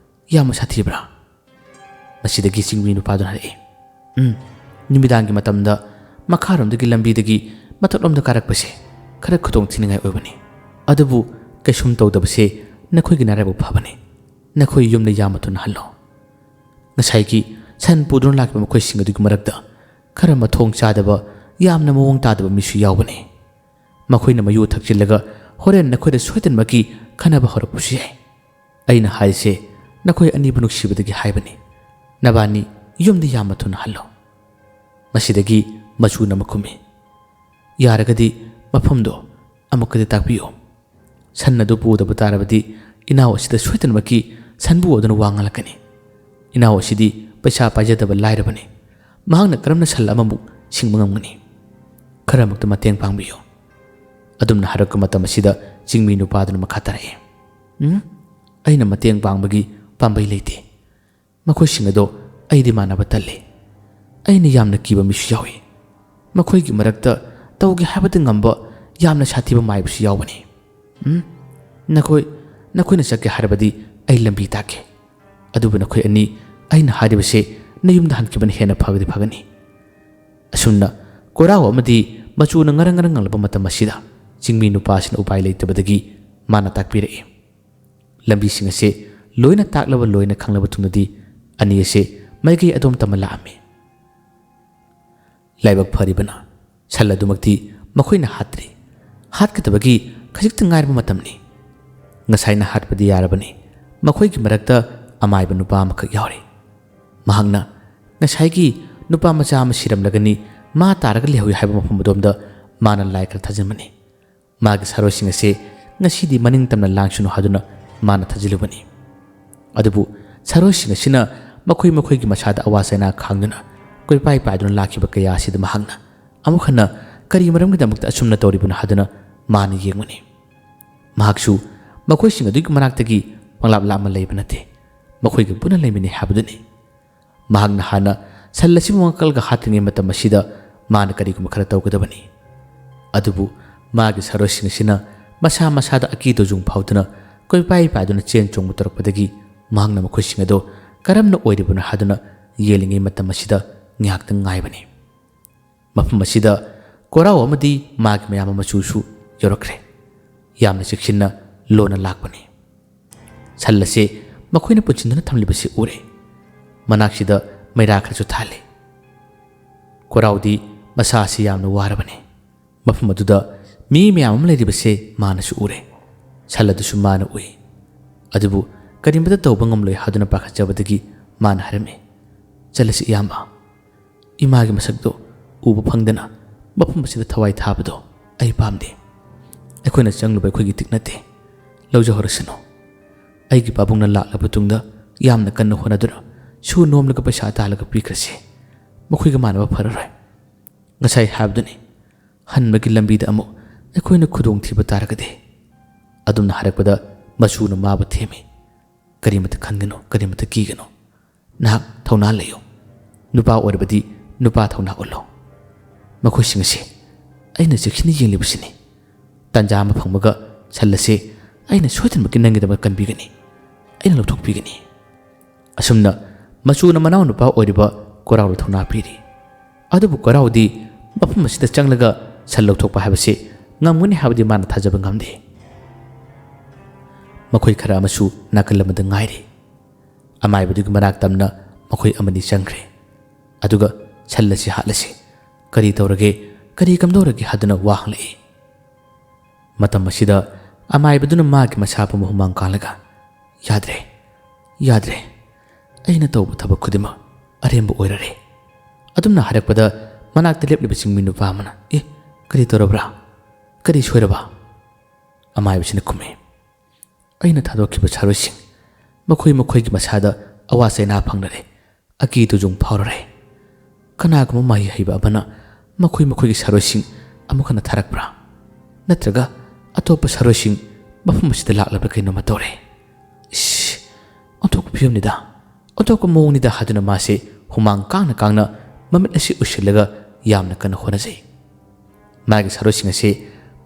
ꯌꯥꯝꯅ ꯁꯥꯊꯤꯕ꯭ꯔꯥ?" ꯃꯁꯤꯗꯒꯤ ꯆꯤꯡꯃꯤ ꯅꯨꯄꯥꯗꯨꯅ ꯍꯥꯏꯔꯛꯏ, "ꯎꯝ, ꯅꯨꯃꯤꯗꯥꯡꯒꯤ ꯃꯇꯝꯗ ꯃꯈꯥꯔꯣꯝꯗꯒꯤ ꯂꯝꯕꯤꯗꯒꯤ ꯃꯊꯛꯂꯣꯝꯗ ꯀꯥꯔꯛꯄꯁꯦ ꯈꯔ ꯈꯨꯗꯣꯡ ꯊꯤꯅꯤꯡꯉꯥꯏ ꯑꯣꯏꯕꯅꯤ꯫ ꯑꯗꯨꯕꯨ ꯀꯩꯁꯨꯝ ꯇꯧꯗꯕꯁꯦ ꯅꯈꯣꯏꯒꯤ ꯅꯔꯥꯏꯕꯛ ꯐꯕꯅꯤ꯫ ꯅꯈꯣꯏ ꯌꯨꯝꯗ ꯌꯥꯝꯅ ꯊꯨꯅ ꯍꯜꯂꯣ꯫ ꯉꯁꯥꯏꯒꯤ ꯁꯟ ꯄꯨꯗꯨꯅ ꯂꯥꯛꯈꯤꯕ ꯃꯈꯣꯏꯁꯤꯡ ꯑꯗꯨꯒꯤ ꯃꯔꯛꯇ ꯈꯔ ꯃꯊꯣꯡ ꯆꯥꯗꯕ, ꯌꯥꯝꯅ ꯃꯑꯣꯡ ꯇꯥꯗꯕ ꯃꯤꯁꯨ ꯌꯥꯎꯕꯅꯤ꯫ ꯃꯈꯣꯏꯅ ꯃꯌꯨ ꯊꯛꯆꯤꯜꯂꯒ ꯍꯣꯔꯦꯟ ꯅꯈꯣꯏꯗ ꯁꯣꯏꯗꯅꯃꯛꯀꯤ ꯈꯟꯅꯕ ꯍꯧꯔꯛꯄꯁꯨ ꯌꯥꯏ꯫ ꯑꯩꯅ ꯍꯥꯏꯔꯤꯁꯦ ꯅꯈꯣꯏ ꯑꯅꯤꯕꯨ ꯅꯨꯡꯁꯤꯕꯗꯒꯤ ꯍꯥꯏꯕꯅꯤ꯫ ꯅꯕꯥꯅꯤ ꯌꯨꯝꯗ ꯌꯥꯝꯅ ꯊꯨꯅ ꯍꯜꯂꯣ꯫ ꯃꯁꯤꯗꯒꯤ ꯃꯆꯨꯅ ꯑꯃꯨꯛ ꯈꯨꯝꯃꯤ, "ꯌꯥꯔꯒꯗꯤ ꯃꯐꯝꯗꯣ ꯑꯃꯨꯛꯀꯗꯤ ꯇꯥꯛꯄꯤꯌꯨ꯫ ꯁꯟ ꯑꯗꯨ ꯄꯨꯗꯕ ꯇꯥꯔꯕꯗꯤ ꯏꯅꯥꯎ ꯑꯁꯤꯗ ꯁꯣꯏꯗꯅꯃꯛꯀꯤ ꯁꯟꯕꯨ ꯑꯗꯨꯅ ꯋꯥ ꯉꯥꯡꯂꯛꯀꯅꯤ꯫ ꯏꯅꯥꯎ ꯑꯁꯤꯗꯤ ꯄꯩꯁꯥ ꯄꯥꯏꯖꯗꯕ ꯂꯥꯏꯔꯕꯅꯤ꯫ ꯃꯍꯥꯛꯅ ꯀꯔꯝꯅ ꯁꯟ ꯑꯃꯃꯨꯛ ꯁꯤꯡꯕ ꯉꯝꯒꯅꯤ? ꯈꯔ ꯑꯃꯨꯛꯇ ꯃꯇꯦꯡ ꯄꯥꯡꯕꯤꯌꯨ"꯫ ꯑꯗꯨꯝꯅ ꯍꯥꯏꯔꯛꯄ ꯃꯇꯝ ꯑꯁꯤꯗ ꯆꯤꯡꯃꯤ ꯅꯨꯄꯥꯗꯨꯅ ꯃꯈꯥ ꯇꯥꯔꯛꯏ, "ꯎꯝ, ꯑꯩꯅ ꯃꯇꯦꯡ ꯄꯥꯡꯕꯒꯤ ꯄꯥꯝꯕꯩ ꯂꯩꯇꯦ꯫ ꯃꯈꯣꯏꯁꯤꯡ ꯑꯗꯣ ꯑꯩꯗꯤ ꯃꯥꯟꯅꯕ ꯇꯜꯂꯤ꯫ ꯑꯩꯅ ꯌꯥꯝꯅ ꯀꯤꯕ ꯃꯤꯁꯨ ꯌꯥꯎꯏ꯫ ꯃꯈꯣꯏꯒꯤ ꯃꯔꯛꯇ ꯇꯧꯒꯦ ꯍꯥꯏꯕꯗ ꯉꯝꯕ ꯌꯥꯝꯅ ꯁꯥꯊꯤꯕ ꯃꯥꯏꯕꯁꯨ ꯌꯥꯎꯕꯅꯤ꯫ ꯎꯝ, ꯅꯈꯣꯏ, ꯅꯈꯣꯏꯅ ꯆꯠꯀꯦ ꯍꯥꯏꯔꯕꯗꯤ ꯑꯩ ꯂꯝꯕꯤ ꯇꯥꯛꯀꯦ꯫ ꯑꯗꯨꯕꯨ ꯅꯈꯣꯏ ꯑꯅꯤ, ꯑꯩꯅ ꯍꯥꯏꯔꯤꯕꯁꯦ ꯅꯌꯨꯝꯗ ꯍꯟꯈꯤꯕꯅ ꯍꯦꯟꯅ ꯐꯒꯗꯤ ꯐꯒꯅꯤ"꯫ ꯑꯁꯨꯝꯅ ꯀꯣꯏꯔꯥꯎ ꯑꯃꯗꯤ ꯃꯆꯨꯅ ꯉꯔꯪ ꯉꯔꯪ ꯉꯪꯂꯕ ꯃꯇꯝ ꯑꯁꯤꯗ ꯆꯤꯡꯃꯤ ꯅꯨꯄꯥꯁꯤꯅ ꯎꯄꯥꯏ ꯂꯩꯇꯕꯗꯒꯤ ꯃꯥꯅ ꯇꯥꯛꯄꯤꯔꯛꯏ꯫ ꯂꯝꯕꯤꯁꯤꯡ ꯑꯁꯦ ꯂꯣꯏꯅ ꯇꯥꯛꯂꯕ, ꯂꯣꯏꯅ ꯈꯪꯂꯕ ꯇꯨꯡꯗꯗꯤ ꯑꯅꯤ ꯑꯁꯦ ꯃꯥꯏꯀꯩ ꯑꯗꯣꯝ ꯇꯝꯅ ꯂꯥꯛꯑꯝꯃꯤ꯫ ꯂꯥꯏꯕꯛ ꯐꯔꯤꯕꯅ ꯁꯟ ꯑꯗꯨꯃꯛꯇꯤ ꯃꯈꯣꯏꯅ ꯍꯥꯠꯇ꯭ꯔꯤ꯫ ꯍꯥꯠꯀꯗꯕꯒꯤ ꯈꯖꯤꯛꯇ ꯉꯥꯏꯔꯕ ꯃꯇꯝꯅꯤ꯫ ꯉꯁꯥꯏꯅ ꯍꯥꯠꯄꯗꯤ ꯌꯥꯔꯕꯅꯤ꯫ ꯃꯈꯣꯏꯒꯤ ꯃꯔꯛꯇ ꯑꯃꯥꯏꯕ ꯅꯨꯄꯥ ꯑꯃꯈꯛ ꯌꯥꯎꯔꯤ꯫ ꯃꯍꯥꯛꯅ ꯉꯁꯥꯏꯒꯤ ꯅꯨꯄꯥ ꯃꯆꯥ ꯑꯃ ꯁꯤꯔꯝꯂꯒꯅꯤ, ꯃꯥ ꯇꯥꯔꯒ ꯂꯩꯍꯧꯏ ꯍꯥꯏꯕ ꯃꯐꯝ ꯑꯗꯣꯝꯗ ꯃꯥꯅ ꯂꯥꯏ ꯈꯔ ꯊꯥꯖꯤꯟꯕꯅꯤ꯫ ꯃꯥꯒꯤ ꯁꯥꯔꯣꯏꯁꯤꯡ ꯑꯁꯦ ꯉꯁꯤꯗꯤ ꯃꯅꯤꯡ ꯇꯝꯅ ꯂꯥꯡꯁꯅꯨ ꯍꯥꯏꯗꯨꯅ ꯃꯥꯅ ꯊꯥꯖꯤꯜꯂꯨꯕꯅꯤ꯫ ꯑꯗꯨꯕꯨ ꯁꯥꯔꯣꯏꯁꯤꯡ ꯑꯁꯤꯅ ꯃꯈꯣꯏ ꯃꯈꯣꯏꯒꯤ ꯃꯁꯥꯗ ꯑꯋꯥ ꯆꯩꯅꯥ ꯈꯥꯡꯗꯨꯅ ꯀꯣꯏꯄꯥꯏ ꯄꯥꯏꯗꯨꯅ ꯂꯥꯛꯈꯤꯕ ꯀꯌꯥ ꯑꯁꯤꯗ ꯃꯍꯥꯛꯅ ꯑꯃꯨꯛ ꯍꯟꯅ ꯀꯔꯤ ꯃꯔꯝꯒꯤꯗꯃꯛꯇ ꯑꯁꯨꯝꯅ ꯇꯧꯔꯤꯕꯅꯣ ꯍꯥꯏꯗꯨꯅ ꯃꯥꯅ ꯌꯦꯡꯕꯅꯤ꯫ ꯃꯍꯥꯛꯁꯨ ꯃꯈꯣꯏꯁꯤꯡ ꯑꯗꯨꯒꯤ ꯃꯅꯥꯛꯇꯒꯤ ꯄꯪꯂꯥꯞ ꯂꯥꯞꯅ ꯂꯩꯕ ꯅꯠꯇꯦ꯫ ꯃꯈꯣꯏꯒ ꯄꯨꯟꯅ ꯂꯩꯃꯤꯟꯅꯩ ꯍꯥꯏꯕꯗꯨꯅꯤ꯫ ꯃꯍꯥꯛꯅ ꯍꯥꯟꯅ ꯁꯟ ꯑꯁꯤꯕꯨ ꯃꯉꯛꯀꯜꯒ ꯍꯥꯠꯇ꯭ꯔꯤꯉꯩ ꯃꯇꯝ ꯑꯁꯤꯗ ꯃꯥꯅ ꯀꯔꯤꯒꯨꯝꯕ ꯈꯔ ꯇꯧꯒꯗꯕꯅꯤ꯫ ꯑꯗꯨꯕꯨ ꯃꯥꯒꯤ ꯁꯥꯔꯣꯏꯁꯤꯡ ꯑꯁꯤꯅ ꯃꯁꯥ ꯃꯁꯥꯗ ꯑꯀꯤꯗꯣ ꯌꯨꯡ ꯐꯥꯎꯗꯨꯅ ꯀꯣꯏꯄꯥꯏ ꯄꯥꯏꯗꯨꯅ ꯆꯦꯟ ꯆꯣꯡꯕ ꯇꯧꯔꯛꯄꯗꯒꯤ ꯃꯍꯥꯛꯅ ꯃꯈꯣꯏꯁꯤꯡ ꯑꯗꯨ ꯀꯔꯝꯅ ꯑꯣꯏꯔꯤꯕꯅꯣ ꯍꯥꯏꯗꯨꯅ ꯌꯦꯡꯂꯤꯉꯩ ꯃꯇꯝ ꯑꯁꯤꯗ ꯉꯥꯏꯍꯥꯛꯇꯪ ꯉꯥꯏꯕꯅꯤ꯫ ꯃꯐꯝ ꯑꯁꯤꯗ ꯀꯣꯔꯥꯎ ꯑꯃꯗꯤ ꯃꯥꯒꯤ ꯃꯌꯥꯝꯕ ꯃꯆꯨꯁꯨ ꯌꯧꯔꯛꯈ꯭ꯔꯦ꯫ ꯌꯥꯝꯅ ꯆꯦꯛꯁꯤꯟꯅ ꯂꯣꯟꯅ ꯂꯥꯛꯄꯅꯤ꯫ ꯁꯟ ꯑꯁꯤ ꯃꯈꯣꯏꯅ ꯄꯨꯟꯁꯤꯟꯗꯨꯅ ꯊꯝꯂꯤꯕꯁꯤ ꯎꯔꯦ꯫ ꯃꯅꯥꯛꯁꯤꯗ ꯃꯩꯔꯥ ꯈꯔꯁꯨ ꯊꯥꯜꯂꯤ꯫ ꯀꯣꯔꯥꯎꯗꯤ ꯃꯁꯥ ꯑꯁꯤ ꯌꯥꯝꯅ ꯋꯥꯔꯕꯅꯤ꯫ ꯃꯐꯝ ꯑꯗꯨꯗ ꯃꯤ ꯃꯌꯥꯝ ꯑꯃ ꯂꯩꯔꯤꯕꯁꯦ ꯃꯥꯅꯁꯨ ꯎꯔꯦ꯫ ꯁꯟ ꯑꯗꯨꯁꯨ ꯃꯥꯅ ꯎꯏ꯫ ꯑꯗꯨꯕꯨ ꯀꯔꯤꯃꯠꯇ ꯇꯧꯕ ꯉꯝꯂꯣꯏ ꯍꯥꯏꯗꯨꯅ ꯄꯥꯈꯠꯆꯕꯗꯒꯤ ꯃꯥꯅ ꯍꯥꯏꯔꯝꯃꯤ, "ꯆꯠꯂꯁꯤ ꯏꯌꯥꯝꯕ꯫ ꯏꯃꯥꯒꯤ ꯃꯁꯛꯇꯣ ꯎꯕ ꯐꯪꯗꯅ ꯃꯐꯝ ꯑꯁꯤꯗ ꯊꯋꯥꯏ ꯊꯥꯕꯗꯣ ꯑꯩ ꯄꯥꯝꯗꯦ꯫ ꯑꯩꯈꯣꯏꯅ ꯆꯪꯂꯨꯕ ꯑꯩꯈꯣꯏꯒꯤ ꯇꯤꯛ ꯅꯠꯇꯦ꯫ ꯂꯧꯖꯍꯧꯔꯁꯅꯨ꯫ ꯑꯩꯒꯤ ꯄꯥꯕꯨꯡꯅ ꯂꯥꯛꯂꯕ ꯇꯨꯡꯗ ꯌꯥꯝꯅ ꯀꯟꯅ ꯍꯣꯠꯅꯗꯨꯅ ꯁꯨ ꯅꯣꯝꯂꯒ ꯄꯩꯁꯥ ꯇꯥꯜꯂꯒ ꯄꯤꯈ꯭ꯔꯁꯤ꯫ ꯃꯈꯣꯏꯒ ꯃꯥꯟꯅꯕ ꯐꯔꯔꯣꯏ꯫ ꯉꯁꯥꯏ ꯍꯥꯏꯕꯗꯨꯅꯤ, ꯍꯟꯕꯒꯤ ꯂꯝꯕꯤꯗ ꯑꯃꯨꯛ ꯑꯩꯈꯣꯏꯅ ꯈꯨꯗꯣꯡꯊꯤꯕ ꯇꯥꯔꯒꯗꯤ꯫" ꯑꯗꯨꯝꯅ ꯍꯥꯏꯔꯛꯄꯗ ꯃꯆꯨꯅ ꯃꯥꯕꯨ ꯊꯦꯝꯃꯤ꯫ "ꯀꯔꯤꯃꯇ ꯈꯟꯒꯅꯨ, ꯀꯔꯤꯃꯇ ꯀꯤꯒꯅꯨ꯫ ꯅꯍꯥꯛ ꯊꯧꯅꯥ ꯂꯩꯌꯨ꯫ ꯅꯨꯄꯥ ꯑꯣꯏꯔꯕꯗꯤ ꯅꯨꯄꯥ ꯊꯧꯅꯥ ꯎꯠꯂꯨ꯫ ꯃꯈꯣꯏꯁꯤꯡ ꯑꯁꯤ ꯑꯩꯅ ꯆꯦꯛꯁꯤꯟꯅ ꯌꯦꯡꯂꯤꯕꯁꯤꯅꯤ꯫ ꯇꯥꯟꯖꯥ ꯑꯃ ꯐꯪꯕꯒ ꯁꯟ ꯑꯁꯤ ꯑꯩꯅ ꯁꯣꯏꯗꯅꯃꯛꯀꯤ ꯅꯪꯒꯤꯗꯃꯛ ꯀꯟꯕꯤꯒꯅꯤ꯫ ꯑꯩꯅ ꯂꯧꯊꯣꯛꯄꯤꯒꯅꯤ꯫" ꯑꯁꯨꯝꯅ ꯃꯆꯨꯅ ꯃꯅꯥꯎ ꯅꯨꯄꯥ ꯑꯣꯏꯔꯤꯕ ꯀꯣꯔꯥꯎꯗ ꯊꯧꯅꯥ ꯄꯤꯔꯤ꯫ ꯑꯗꯨꯕꯨ ꯀꯣꯔꯥꯎꯗꯤ ꯃꯐꯝ ꯑꯁꯤꯗ ꯆꯪꯂꯒ ꯁꯟ ꯂꯧꯊꯣꯛꯄ ꯍꯥꯏꯕꯁꯤ ꯉꯝꯒꯅꯤ ꯍꯥꯏꯕꯗꯤ ꯃꯥꯅ ꯊꯥꯖꯕ ꯉꯝꯗꯦ꯫ ꯃꯈꯣꯏ ꯈꯔ ꯑꯃꯁꯨ ꯅꯥꯀꯜ ꯑꯃꯗ ꯉꯥꯏꯔꯤ꯫ ꯑꯃꯥꯏꯕꯗꯨꯒꯤ ꯃꯅꯥꯛ ꯇꯝꯅ ꯃꯈꯣꯏ ꯑꯃꯅꯤ ꯆꯪꯈ꯭ꯔꯦ꯫ ꯑꯗꯨꯒ ꯁꯟ ꯑꯁꯤ ꯍꯥꯠꯂꯁꯤ, ꯀꯔꯤ ꯇꯧꯔꯒꯦ, ꯀꯔꯤ ꯀꯝꯗꯧꯔꯒꯦ ꯍꯥꯏꯗꯨꯅ ꯋꯥ ꯍꯪꯂꯛꯏ꯫ ꯃꯇꯝ ꯑꯁꯤꯗ ꯑꯃꯥꯏꯕꯗꯨꯅ ꯃꯥꯒꯤ ꯃꯁꯥ ꯄꯨꯝꯕ ꯍꯨꯃꯥꯡ ꯀꯥꯡꯂꯒ, "ꯌꯥꯗ꯭ꯔꯦ, ꯌꯥꯗ꯭ꯔꯦ, ꯑꯩꯅ ꯇꯧꯕ ꯊꯕꯛ ꯈꯨꯗꯤꯡꯃꯛ ꯑꯔꯦꯝꯕ ꯑꯣꯏꯔꯔꯦ꯫" ꯑꯗꯨꯝꯅ ꯍꯥꯏꯔꯛꯄꯗ ꯃꯅꯥꯛꯇ ꯂꯦꯞꯂꯤꯕ ꯆꯤꯡꯃꯤ ꯅꯨꯄꯥ ꯑꯃꯅ, "ꯑꯦ, ꯀꯔꯤ ꯇꯧꯔꯕ꯭ꯔꯥ? ꯀꯔꯤ ꯁꯣꯏꯔꯕ?" ꯑꯃꯥꯏꯕꯁꯤꯅ ꯈꯨꯝꯃꯤ, "ꯑꯩꯅ ꯊꯥꯗꯣꯛꯈꯤꯕ ꯁꯥꯔꯣꯏꯁꯤꯡ, ꯃꯈꯣꯏ ꯃꯈꯣꯏꯒꯤ ꯃꯁꯥꯗ ꯑꯋꯥ ꯆꯩꯅꯥ ꯐꯪꯂꯔꯦ, ꯑꯀꯤ ꯇꯨꯖꯨꯡ ꯐꯥꯎꯔꯔꯦ꯫ ꯀꯅꯥꯒꯨꯝꯕ ꯃꯍꯩ ꯍꯩꯕ ꯑꯃꯅ ꯃꯈꯣꯏ ꯃꯈꯣꯏꯒꯤ ꯁꯥꯔꯣꯏꯁꯤꯡ ꯑꯃꯨꯛ ꯍꯟꯅ ꯊꯥꯔꯛꯄ꯭ꯔꯥ? ꯅꯠꯇ꯭ꯔꯒ ꯑꯇꯣꯞꯄ ꯁꯥꯔꯣꯏꯁꯤꯡ ꯃꯐꯝ ꯑꯁꯤꯗ ꯂꯥꯛꯂꯕ꯭ꯔꯥ ꯀꯩꯅꯣꯝꯃ ꯇꯧꯔꯦ꯫ ꯏꯁ, ꯑꯣꯟꯊꯣꯛꯄ ꯐꯤꯕꯝꯅꯤꯗ꯫ ꯑꯣꯟꯊꯣꯛꯄ ꯃꯑꯣꯡꯅꯤꯗ" ꯍꯥꯏꯗꯨꯅ ꯃꯥꯁꯦ ꯍꯨꯃꯥꯡ ꯀꯥꯡꯅ ꯀꯥꯡꯅ ꯃꯃꯤꯠ ꯑꯁꯤ ꯎꯏꯁꯤꯜꯂꯒ ꯌꯥꯝꯅ ꯀꯟꯅ ꯍꯣꯠꯅꯖꯩ꯫ ꯃꯥꯒꯤ ꯁꯥꯔꯣꯏꯁꯤꯡ ꯑꯁꯤ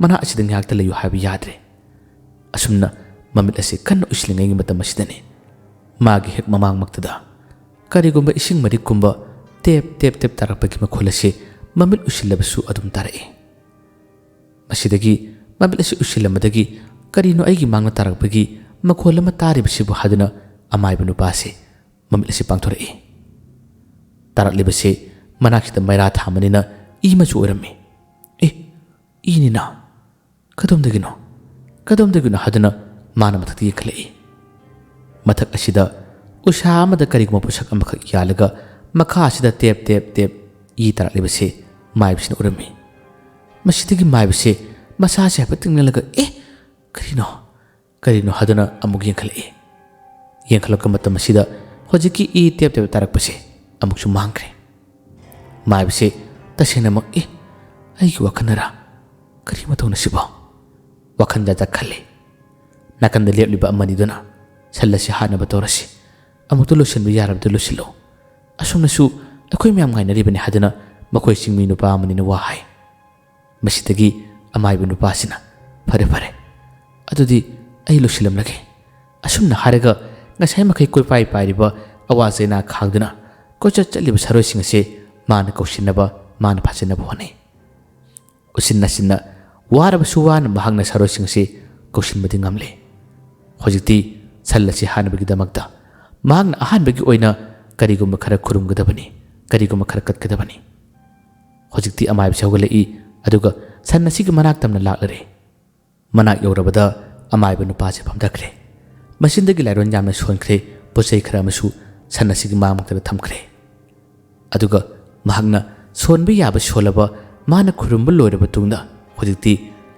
ꯃꯅꯥꯛ ꯑꯁꯤꯗ ꯉꯥꯏꯍꯥꯛꯇ ꯂꯩꯌꯨ ꯍꯥꯏꯕ ꯌꯥꯗ꯭ꯔꯦ꯫ ꯑꯁꯨꯝꯅ ꯃꯃꯤꯠ ꯑꯁꯤ ꯀꯟꯅ ꯎꯏꯁꯤꯜꯂꯤꯉꯩꯒꯤ ꯃꯇꯝ ꯑꯁꯤꯗꯅꯤ ꯃꯥꯒꯤ ꯍꯦꯛ ꯃꯃꯥꯡꯃꯛꯇꯗ ꯀꯔꯤꯒꯨꯝꯕ ꯏꯁꯤꯡ ꯃꯔꯤꯛꯀꯨꯝꯕ ꯇꯦꯞ ꯇꯦꯞ ꯇꯦꯞ ꯇꯥꯔꯛꯄꯒꯤ ꯃꯈꯣꯜ ꯑꯁꯤ ꯃꯃꯤꯠ ꯎꯏꯁꯤꯜꯂꯕꯁꯨ ꯑꯗꯨꯝ ꯇꯥꯔꯛꯏ꯫ ꯃꯁꯤꯗꯒꯤ ꯃꯃꯤꯠ ꯑꯁꯤ ꯎꯏꯁꯤꯜꯂꯝꯕꯗꯒꯤ ꯀꯔꯤꯅꯣ ꯑꯩꯒꯤ ꯃꯥꯡꯗ ꯇꯥꯔꯛꯄꯒꯤ ꯃꯈꯣꯜ ꯑꯃ ꯇꯥꯔꯤꯕꯁꯤꯕꯨ ꯍꯥꯏꯗꯨꯅ ꯑꯃꯥꯏꯕ ꯅꯨꯄꯥ ꯑꯁꯤ ꯃꯃꯤꯠ ꯑꯁꯤ ꯄꯥꯡꯊꯣꯔꯛꯏ꯫ ꯇꯥꯔꯛꯂꯤꯕꯁꯤ ꯃꯅꯥꯛꯁꯤꯗ ꯃꯩꯔꯥ ꯊꯥꯟꯕꯅꯤꯅ ꯏ ꯃꯆꯨ ꯑꯣꯏꯔꯝꯃꯤ꯫ "ꯑꯦ, ꯏꯅꯤꯅ? ꯀꯗꯣꯝꯗꯒꯤꯅꯣ? ꯀꯗꯣꯝꯗꯒꯤꯅꯣ?" ꯍꯥꯏꯗꯨꯅ ꯃꯥꯅ ꯃꯊꯛꯇ ꯌꯦꯡꯈꯠꯂꯛꯏ꯫ ꯃꯊꯛ ꯑꯁꯤꯗ ꯎꯁꯥ ꯑꯃꯗ ꯀꯔꯤꯒꯨꯝꯕ ꯄꯣꯠꯁꯛ ꯑꯃꯈꯛ ꯌꯥꯜꯂꯒ ꯃꯈꯥ ꯑꯁꯤꯗ ꯇꯦꯞ ꯇꯦꯞ ꯇꯦꯞ ꯏ ꯇꯥꯔꯛꯂꯤꯕꯁꯤ ꯃꯥꯏꯕꯁꯤꯅ ꯎꯔꯝꯃꯤ꯫ ꯃꯁꯤꯗꯒꯤ ꯃꯥꯏꯕꯁꯦ ꯃꯁꯥꯁꯦ ꯍꯥꯏꯐꯦꯠ ꯇꯤꯡꯂꯒ, "ꯑꯦ, ꯀꯔꯤꯅꯣ? ꯀꯔꯤꯅꯣ?" ꯍꯥꯏꯗꯨꯅ ꯑꯃꯨꯛ ꯌꯦꯡꯈꯠꯂꯛꯏ꯫ ꯌꯦꯡꯈꯠꯂꯛꯄ ꯃꯇꯝ ꯑꯁꯤꯗ ꯍꯧꯖꯤꯛꯀꯤ ꯏ ꯇꯦꯞ ꯇꯦꯞ ꯇꯥꯔꯛꯄꯁꯦ ꯑꯃꯨꯛꯁꯨ ꯃꯥꯡꯈ꯭ꯔꯦ꯫ ꯃꯥꯏꯕꯁꯦ ꯇꯁꯦꯡꯅꯃꯛ, "ꯑꯦ, ꯑꯩꯒꯤ ꯋꯥꯈꯜꯅꯔꯥ? ꯀꯔꯤ ꯃꯇꯧꯅꯣ ꯁꯤꯕꯣ?" ꯋꯥꯈꯜ ꯖꯥꯠ ꯖꯥꯠ ꯈꯜꯂꯤ꯫ ꯅꯥꯀꯟꯗ ꯂꯦꯞꯂꯤꯕ ꯑꯃꯅꯤꯗꯨꯅ, "ꯁꯟ ꯑꯁꯤ ꯍꯥꯠꯅꯕ ꯇꯧꯔꯁꯤ, ꯑꯃꯨꯛꯇ ꯂꯣꯏꯁꯤꯟꯕ ꯌꯥꯔꯕꯗꯤ ꯂꯣꯏꯁꯤꯜꯂꯨ, ꯑꯁꯣꯝꯅꯁꯨ ꯑꯩꯈꯣꯏ ꯃꯌꯥꯝ ꯉꯥꯏꯅꯔꯤꯕꯅꯤ" ꯍꯥꯏꯗꯨꯅ ꯃꯈꯣꯏ ꯆꯤꯡꯃꯤ ꯅꯨꯄꯥ ꯑꯃꯅꯤꯅ ꯋꯥ ꯍꯥꯏ꯫ ꯃꯁꯤꯗꯒꯤ ꯑꯃꯥꯏꯕ ꯅꯨꯄꯥꯁꯤꯅ, "ꯐꯔꯦ, ꯐꯔꯦ, ꯑꯗꯨꯗꯤ ꯑꯩ ꯂꯣꯏꯁꯤꯜꯂꯝꯂꯒꯦ"꯫ ꯑꯁꯨꯝꯅ ꯍꯥꯏꯔꯒ ꯉꯁꯥꯏ ꯃꯈꯩ ꯀꯣꯏꯄꯥꯏ ꯄꯥꯏꯔꯤꯕ ꯑꯋꯥ ꯆꯩꯅꯥ ꯈꯥꯡꯗꯨꯅ ꯀꯣꯏꯆꯠ ꯆꯠꯂꯤꯕ ꯁꯥꯔꯣꯏꯁꯤꯡ ꯑꯁꯤ ꯃꯥꯅ ꯀꯧꯁꯤꯟꯅꯕ, ꯃꯥꯅ ꯐꯥꯖꯤꯟꯅꯕ ꯍꯣꯠꯅꯩ꯫ ꯎꯁꯤꯟ ꯅꯥꯁꯤꯟꯅ ꯋꯥꯔꯕꯁꯨ ꯋꯥꯅ ꯃꯍꯥꯛꯅ ꯁꯥꯔꯣꯏꯁꯤꯡ ꯑꯁꯤ ꯀꯧꯁꯤꯟꯕꯗꯤ ꯉꯝꯂꯦ꯫ ꯍꯧꯖꯤꯛꯇꯤ ꯁꯟ ꯑꯁꯤ ꯍꯥꯠꯅꯕꯒꯤꯗꯃꯛꯇ ꯃꯍꯥꯛꯅ ꯑꯍꯥꯟꯕꯒꯤ ꯑꯣꯏꯅ ꯀꯔꯤꯒꯨꯝꯕ ꯈꯔ ꯈꯨꯔꯨꯝꯒꯗꯕꯅꯤ, ꯀꯔꯤꯒꯨꯝꯕ ꯈꯔ ꯀꯠꯀꯗꯕꯅꯤ꯫ ꯍꯧꯖꯤꯛꯇꯤ ꯑꯃꯥꯏꯕꯁꯤ ꯍꯧꯒꯠꯂꯛꯏ, ꯑꯗꯨꯒ ꯁꯟ ꯑꯁꯤꯒꯤ ꯃꯅꯥꯛ ꯇꯝꯅ ꯂꯥꯛꯂꯔꯦ꯫ ꯃꯅꯥꯛ ꯌꯧꯔꯕꯗ ꯑꯃꯥꯏꯕ ꯅꯨꯄꯥꯁꯦ ꯐꯝꯊꯈ꯭ꯔꯦ꯫ ꯃꯆꯤꯟꯗꯒꯤ ꯂꯥꯏꯔꯣꯟ ꯌꯥꯝꯅ ꯁꯣꯟꯈ꯭ꯔꯦ, ꯄꯣꯠ ꯆꯩ ꯈꯔ ꯑꯃꯁꯨ ꯁꯟ ꯑꯁꯤꯒꯤ ꯃꯃꯥꯡꯗ ꯊꯝꯈ꯭ꯔꯦ꯫ ꯑꯗꯨꯒ ꯃꯍꯥꯛꯅ ꯁꯣꯟꯕ ꯌꯥꯕ ꯁꯣꯜꯂꯕ, ꯃꯥꯅ ꯈꯨꯔꯨꯝꯕ ꯂꯣꯏꯔꯕ ꯇꯨꯡꯗ ꯍꯧꯖꯤꯛꯇꯤ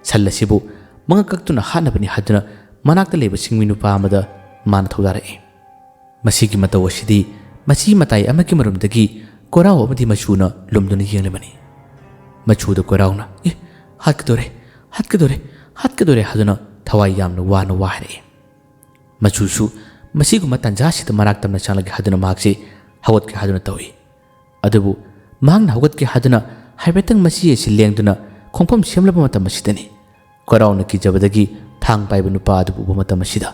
ꯁꯟ ꯑꯁꯤꯕꯨ ꯃꯉꯛ ꯀꯛꯇꯨꯅ ꯍꯥꯠꯅꯕꯅꯤ ꯍꯥꯏꯗꯨꯅ ꯃꯅꯥꯛꯇ ꯂꯩꯕ ꯆꯤꯡꯃꯤ ꯅꯨꯄꯥ ꯑꯃꯗ ꯃꯥꯅ ꯊꯧꯗꯥꯔꯛꯏ꯫ ꯃꯁꯤꯒꯤ ꯃꯇꯧ ꯑꯁꯤꯗꯤ ꯃꯆꯤ ꯃꯇꯥꯏ ꯑꯃꯒꯤ ꯃꯔꯨꯝꯗꯒꯤ ꯀꯣꯔꯥꯎ ꯑꯃꯗꯤ ꯃꯆꯨꯅ ꯂꯨꯝꯗꯨꯅ ꯌꯦꯡꯂꯤꯕꯅꯤ꯫ ꯃꯆꯨꯗ ꯀꯣꯔꯥꯎꯅ, "ꯑꯦ, ꯍꯥꯠꯀꯗꯣꯔꯦ, ꯍꯥꯠꯀꯗꯣꯔꯦ, ꯍꯥꯠꯀꯗꯣꯔꯦ" ꯍꯥꯏꯗꯨꯅ ꯊꯋꯥꯏ ꯌꯥꯝꯅ ꯋꯥꯅ ꯋꯥ ꯍꯥꯏꯔꯛꯏ꯫ ꯃꯆꯨꯁꯨ ꯃꯁꯤꯒꯨꯝꯕ ꯇꯥꯟꯖꯥꯁꯤꯗ ꯃꯅꯥꯛ ꯇꯝꯅ ꯆꯪꯂꯒꯦ ꯍꯥꯏꯗꯨꯅ ꯃꯍꯥꯛꯁꯤ ꯍꯧꯒꯠꯀꯦ ꯍꯥꯏꯗꯨꯅ ꯇꯧꯏ꯫ ꯑꯗꯨꯕꯨ ꯃꯍꯥꯛꯅ ꯍꯧꯒꯠꯀꯦ ꯍꯥꯏꯗꯨꯅ ꯍꯥꯏꯐꯦꯠꯇꯪ ꯃꯆꯤ ꯑꯁꯤ ꯂꯦꯡꯗꯨꯅ ꯈꯣꯡꯐꯝ ꯁꯦꯝꯂꯕ ꯃꯇꯝ ꯑꯁꯤꯗꯅꯤ ꯀꯣꯔꯥꯎꯅ ꯀꯤꯖꯕꯗꯒꯤ ꯊꯥꯡ ꯄꯥꯏꯕ ꯅꯨꯄꯥ ꯑꯗꯨꯕꯨ ꯎꯕ ꯃꯇꯝ ꯑꯁꯤꯗ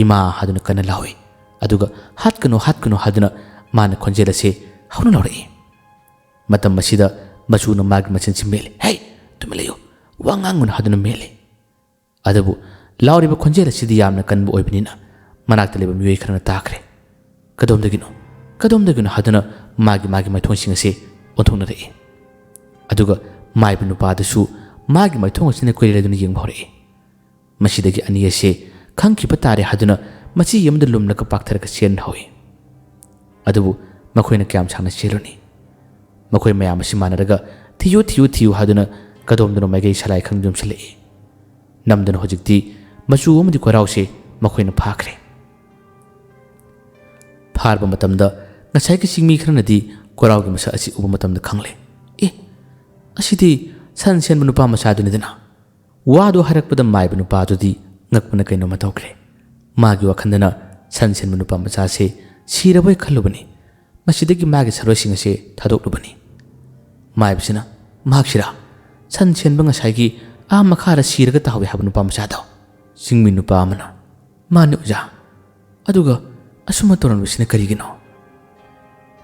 "ꯏꯃꯥ" ꯍꯥꯏꯗꯨꯅ ꯀꯟꯅ ꯂꯥꯎꯏ꯫ ꯑꯗꯨꯒ "ꯍꯥꯠꯀꯅꯨ, ꯍꯥꯠꯀꯅꯨ" ꯍꯥꯏꯗꯨꯅ ꯃꯥꯅ ꯈꯣꯟꯖꯦꯜ ꯑꯁꯤ ꯍꯧꯅ ꯂꯥꯎꯔꯛꯏ꯫ ꯃꯇꯝ ꯑꯁꯤꯗ ꯃꯆꯨꯅ ꯃꯥꯒꯤ ꯃꯆꯤꯟꯁꯤ ꯃꯦꯠꯂꯤ꯫ "ꯍꯦ, ꯇꯨꯃꯤꯟ ꯂꯩꯌꯨ, ꯋꯥ ꯉꯥꯡꯒꯅꯨ" ꯍꯥꯏꯗꯨꯅ ꯃꯦꯠꯂꯤ꯫ ꯑꯗꯨꯕꯨ ꯂꯥꯎꯔꯤꯕ ꯈꯣꯟꯖꯦꯜ ꯑꯁꯤꯗꯤ ꯌꯥꯝꯅ ꯀꯟꯕ ꯑꯣꯏꯕꯅꯤꯅ ꯃꯅꯥꯛꯇ ꯂꯩꯕ ꯃꯤꯑꯣꯏ ꯈꯔꯅ ꯇꯥꯈ꯭ꯔꯦ꯫ "ꯀꯗꯣꯝꯗꯒꯤꯅꯣ? ꯀꯗꯣꯝꯗꯒꯤꯅꯣ?" ꯍꯥꯏꯗꯨꯅ ꯃꯥꯒꯤ ꯃꯥꯒꯤ ꯃꯥꯏꯊꯣꯡꯁꯤꯡ ꯑꯁꯤ ꯑꯣꯟꯊꯣꯛꯅꯔꯛꯏ꯫ ꯑꯗꯨꯒ ꯃꯥꯏꯕ ꯅꯨꯄꯥꯗꯨꯁꯨ ꯃꯥꯒꯤ ꯃꯥꯏꯊꯣꯡ ꯑꯁꯤꯅ ꯀꯣꯏꯔꯦꯜ ꯂꯩꯗꯨꯅ ꯌꯦꯡꯕ ꯍꯧꯔꯛꯏ꯫ ꯃꯁꯤꯗꯒꯤ ꯑꯅꯤ ꯑꯁꯤ ꯈꯪꯈꯤꯕ ꯇꯥꯔꯦ ꯍꯥꯏꯗꯨꯅ ꯃꯆꯤ ꯑꯃꯗ ꯂꯨꯝꯂꯒ ꯄꯥꯛꯊꯔꯒ ꯆꯦꯟꯍꯧꯏ꯫ ꯑꯗꯨꯕꯨ ꯃꯈꯣꯏꯅ ꯀꯌꯥꯝ ꯁꯥꯡꯅ ꯆꯦꯜꯂꯨꯅꯤ? ꯃꯈꯣꯏ ꯃꯌꯥꯝ ꯑꯁꯤ ꯃꯥꯟꯅꯔꯒ "ꯊꯤꯌꯨ, ꯊꯤꯌꯨ, ꯊꯤꯌꯨ" ꯍꯥꯏꯗꯨꯅ ꯀꯗꯣꯝꯗꯅꯣ ꯃꯥꯏꯀꯩ ꯁꯂꯥꯏ ꯈꯪ ꯌꯣꯝꯁꯤꯜꯂꯛꯏ꯫ ꯅꯝꯗꯅ ꯍꯧꯖꯤꯛꯇꯤ ꯃꯆꯨ ꯑꯃꯗꯤ ꯀꯣꯔꯥꯎꯁꯦ ꯃꯈꯣꯏꯅ ꯐꯥꯈ꯭ꯔꯦ꯫ ꯐꯥꯔꯕ ꯃꯇꯝꯗ ꯉꯁꯥꯏꯒꯤ ꯆꯤꯡꯃꯤ ꯈꯔꯅꯗꯤ ꯀꯣꯔꯥꯎꯒꯤ ꯃꯁꯛ ꯑꯁꯤ ꯎꯕ ꯃꯇꯝꯗ ꯈꯪꯂꯦ꯫ "ꯑꯦ, ꯑꯁꯤꯗꯤ ꯁꯟ ꯁꯦꯟꯕ ꯅꯨꯄꯥ ꯃꯆꯥꯗꯨꯅꯤꯗꯅ"꯫ ꯋꯥꯗꯨ ꯍꯥꯏꯔꯛꯄꯗ ꯃꯥꯏꯕ ꯅꯨꯄꯥꯗꯨꯗꯤ ꯉꯛꯄꯅ ꯀꯩꯅꯣꯝꯃ ꯇꯧꯈ꯭ꯔꯦ꯫ ꯃꯥꯒꯤ ꯋꯥꯈꯜꯗꯅ ꯁꯟ ꯁꯦꯟꯕ ꯅꯨꯄꯥ ꯃꯆꯥꯁꯦ ꯁꯤꯔꯕꯣꯏ ꯈꯜꯂꯨꯕꯅꯤ꯫ ꯃꯁꯤꯗꯒꯤ ꯃꯥꯒꯤ ꯁꯔꯣꯏꯁꯤꯡ ꯑꯁꯦ ꯊꯥꯗꯣꯛꯂꯨꯕꯅꯤ꯫ ꯃꯥꯏꯕꯁꯤꯅ, "ꯃꯍꯥꯛꯁꯤꯔꯥ? ꯁꯟ ꯁꯦꯟꯕ ꯉꯁꯥꯏꯒꯤ ꯑꯥ ꯃꯈꯥꯗ ꯁꯤꯔꯒ ꯇꯥꯍꯧꯏ ꯍꯥꯏꯕ ꯅꯨꯄꯥ ꯃꯆꯥꯗꯣ?" ꯆꯤꯡꯃꯤ ꯅꯨꯄꯥ ꯑꯃꯅ, "ꯃꯥꯅꯤ ꯑꯣꯖꯥ꯫ ꯑꯗꯨꯒ ꯑꯁꯨꯝꯅ ꯇꯧꯔꯝꯂꯤꯁꯤꯅ ꯀꯔꯤꯒꯤꯅꯣ?"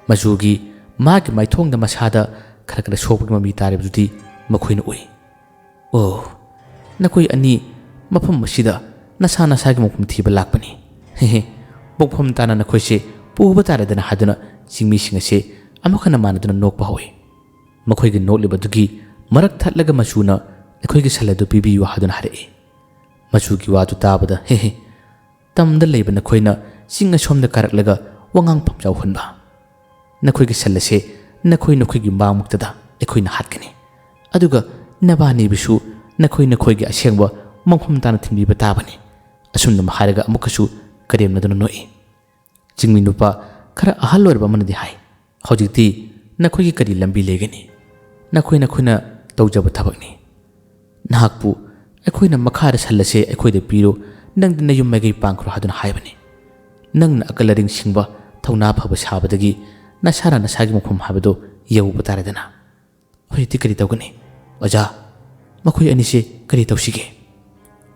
ꯃꯆꯨꯒꯤ ꯃꯥꯒꯤ ꯃꯥꯏꯊꯣꯡꯗ ꯃꯁꯥꯗ ꯈꯔ ꯈꯔ ꯁꯣꯛꯄꯒꯤ ꯃꯃꯤ ꯇꯥꯔꯤꯕꯗꯨꯗꯤ ꯃꯈꯣꯏꯅ ꯎꯏ꯫ "ꯑꯣ, ꯅꯈꯣꯏ ꯑꯅꯤ ꯃꯐꯝ ꯑꯁꯤꯗ ꯅꯁꯥ ꯅꯁꯥꯒꯤ ꯃꯐꯝ ꯊꯤꯕ ꯂꯥꯛꯄꯅꯤ꯫ ꯍꯦꯍꯦ, ꯃꯐꯝ ꯇꯥꯅ ꯅꯈꯣꯏꯁꯦ ꯄꯨꯕ ꯇꯥꯔꯦꯗꯅ" ꯍꯥꯏꯗꯨꯅ ꯆꯤꯡꯃꯤꯁꯤꯡ ꯑꯁꯦ ꯑꯃꯨꯛ ꯍꯟꯅ ꯃꯥꯟꯅꯗꯨꯅ ꯅꯣꯛꯄ ꯍꯧꯏ꯫ ꯃꯈꯣꯏꯒꯤ ꯅꯣꯛꯂꯤꯕꯗꯨꯒꯤ ꯃꯔꯛ ꯊꯠꯂꯒ ꯃꯆꯨꯅ "ꯑꯩꯈꯣꯏꯒꯤ ꯁꯟ ꯑꯗꯨ ꯄꯤꯕꯤꯌꯨ" ꯍꯥꯏꯗꯨꯅ ꯍꯥꯏꯔꯛꯏ꯫ ꯃꯆꯨꯒꯤ ꯋꯥꯗꯨ ꯇꯥꯕꯗ, "ꯍꯦ ꯍꯦ, ꯇꯝꯗ ꯂꯩꯕ ꯅꯈꯣꯏꯅ ꯆꯤꯡ ꯑꯁꯣꯝꯗ ꯀꯥꯔꯛꯂꯒ ꯋꯥꯉꯥꯡ ꯄꯥꯎꯖꯥꯎ ꯍꯨꯟꯕ? ꯅꯈꯣꯏꯒꯤ ꯁꯟ ꯑꯁꯦ ꯅꯈꯣꯏ ꯅꯈꯣꯏꯒꯤ ꯃꯥꯡꯃꯛꯇꯗ ꯑꯩꯈꯣꯏꯅ ꯍꯥꯠꯀꯅꯤ꯫ ꯑꯗꯨꯒ ꯅꯕꯥꯅꯤꯕꯨꯁꯨ ꯅꯈꯣꯏ ꯅꯈꯣꯏꯒꯤ ꯑꯁꯦꯡꯕ ꯃꯐꯝ ꯇꯥꯅ ꯊꯤꯟꯕꯤꯕ ꯇꯥꯕꯅꯤ"꯫ ꯑꯁꯨꯝꯅ ꯍꯥꯏꯔꯒ ꯑꯃꯨꯛꯀꯁꯨ ꯀꯔꯦꯝꯅꯗꯨꯅ ꯅꯣꯛꯏ꯫ ꯆꯤꯡꯃꯤ ꯅꯨꯄꯥ ꯈꯔ ꯑꯍꯜ ꯑꯣꯏꯔꯕ ꯑꯃꯅꯗꯤ ꯍꯥꯏ, "ꯍꯧꯖꯤꯛꯇꯤ ꯅꯈꯣꯏꯒꯤ ꯀꯔꯤ ꯂꯝꯕꯤ ꯂꯩꯒꯅꯤ? ꯅꯈꯣꯏ ꯅꯈꯣꯏꯅ ꯇꯧꯖꯕ ꯊꯕꯛꯅꯤ꯫ ꯅꯍꯥꯛꯄꯨ ꯑꯩꯈꯣꯏꯅ ꯃꯈꯥꯗ ꯁꯟ ꯑꯁꯦ ꯑꯩꯈꯣꯏꯗ ꯄꯤꯔꯣ, ꯅꯪꯗꯤ ꯅꯌꯨꯝ ꯃꯥꯏꯀꯩ ꯄꯥꯡꯈ꯭ꯔꯣ ꯍꯥꯏꯗꯨꯅ ꯍꯥꯏꯕꯅꯤ꯫ ꯅꯪꯅ ꯑꯀꯜ ꯑꯔꯤꯡ ꯁꯤꯡꯕ, ꯊꯧꯅꯥ ꯐꯕ ꯁꯥꯕꯗꯒꯤ ꯅꯁꯥꯅ ꯅꯁꯥꯒꯤ ꯃꯐꯝ ꯍꯥꯏꯕꯗꯨ ꯌꯧꯕ ꯇꯥꯔꯦꯗꯅ꯫ ꯍꯧꯖꯤꯛꯇꯤ ꯀꯔꯤ ꯇꯧꯒꯅꯤ? ꯑꯣꯖꯥ, ꯃꯈꯣꯏ ꯑꯅꯤꯁꯦ ꯀꯔꯤ ꯇꯧꯁꯤꯒꯦ?"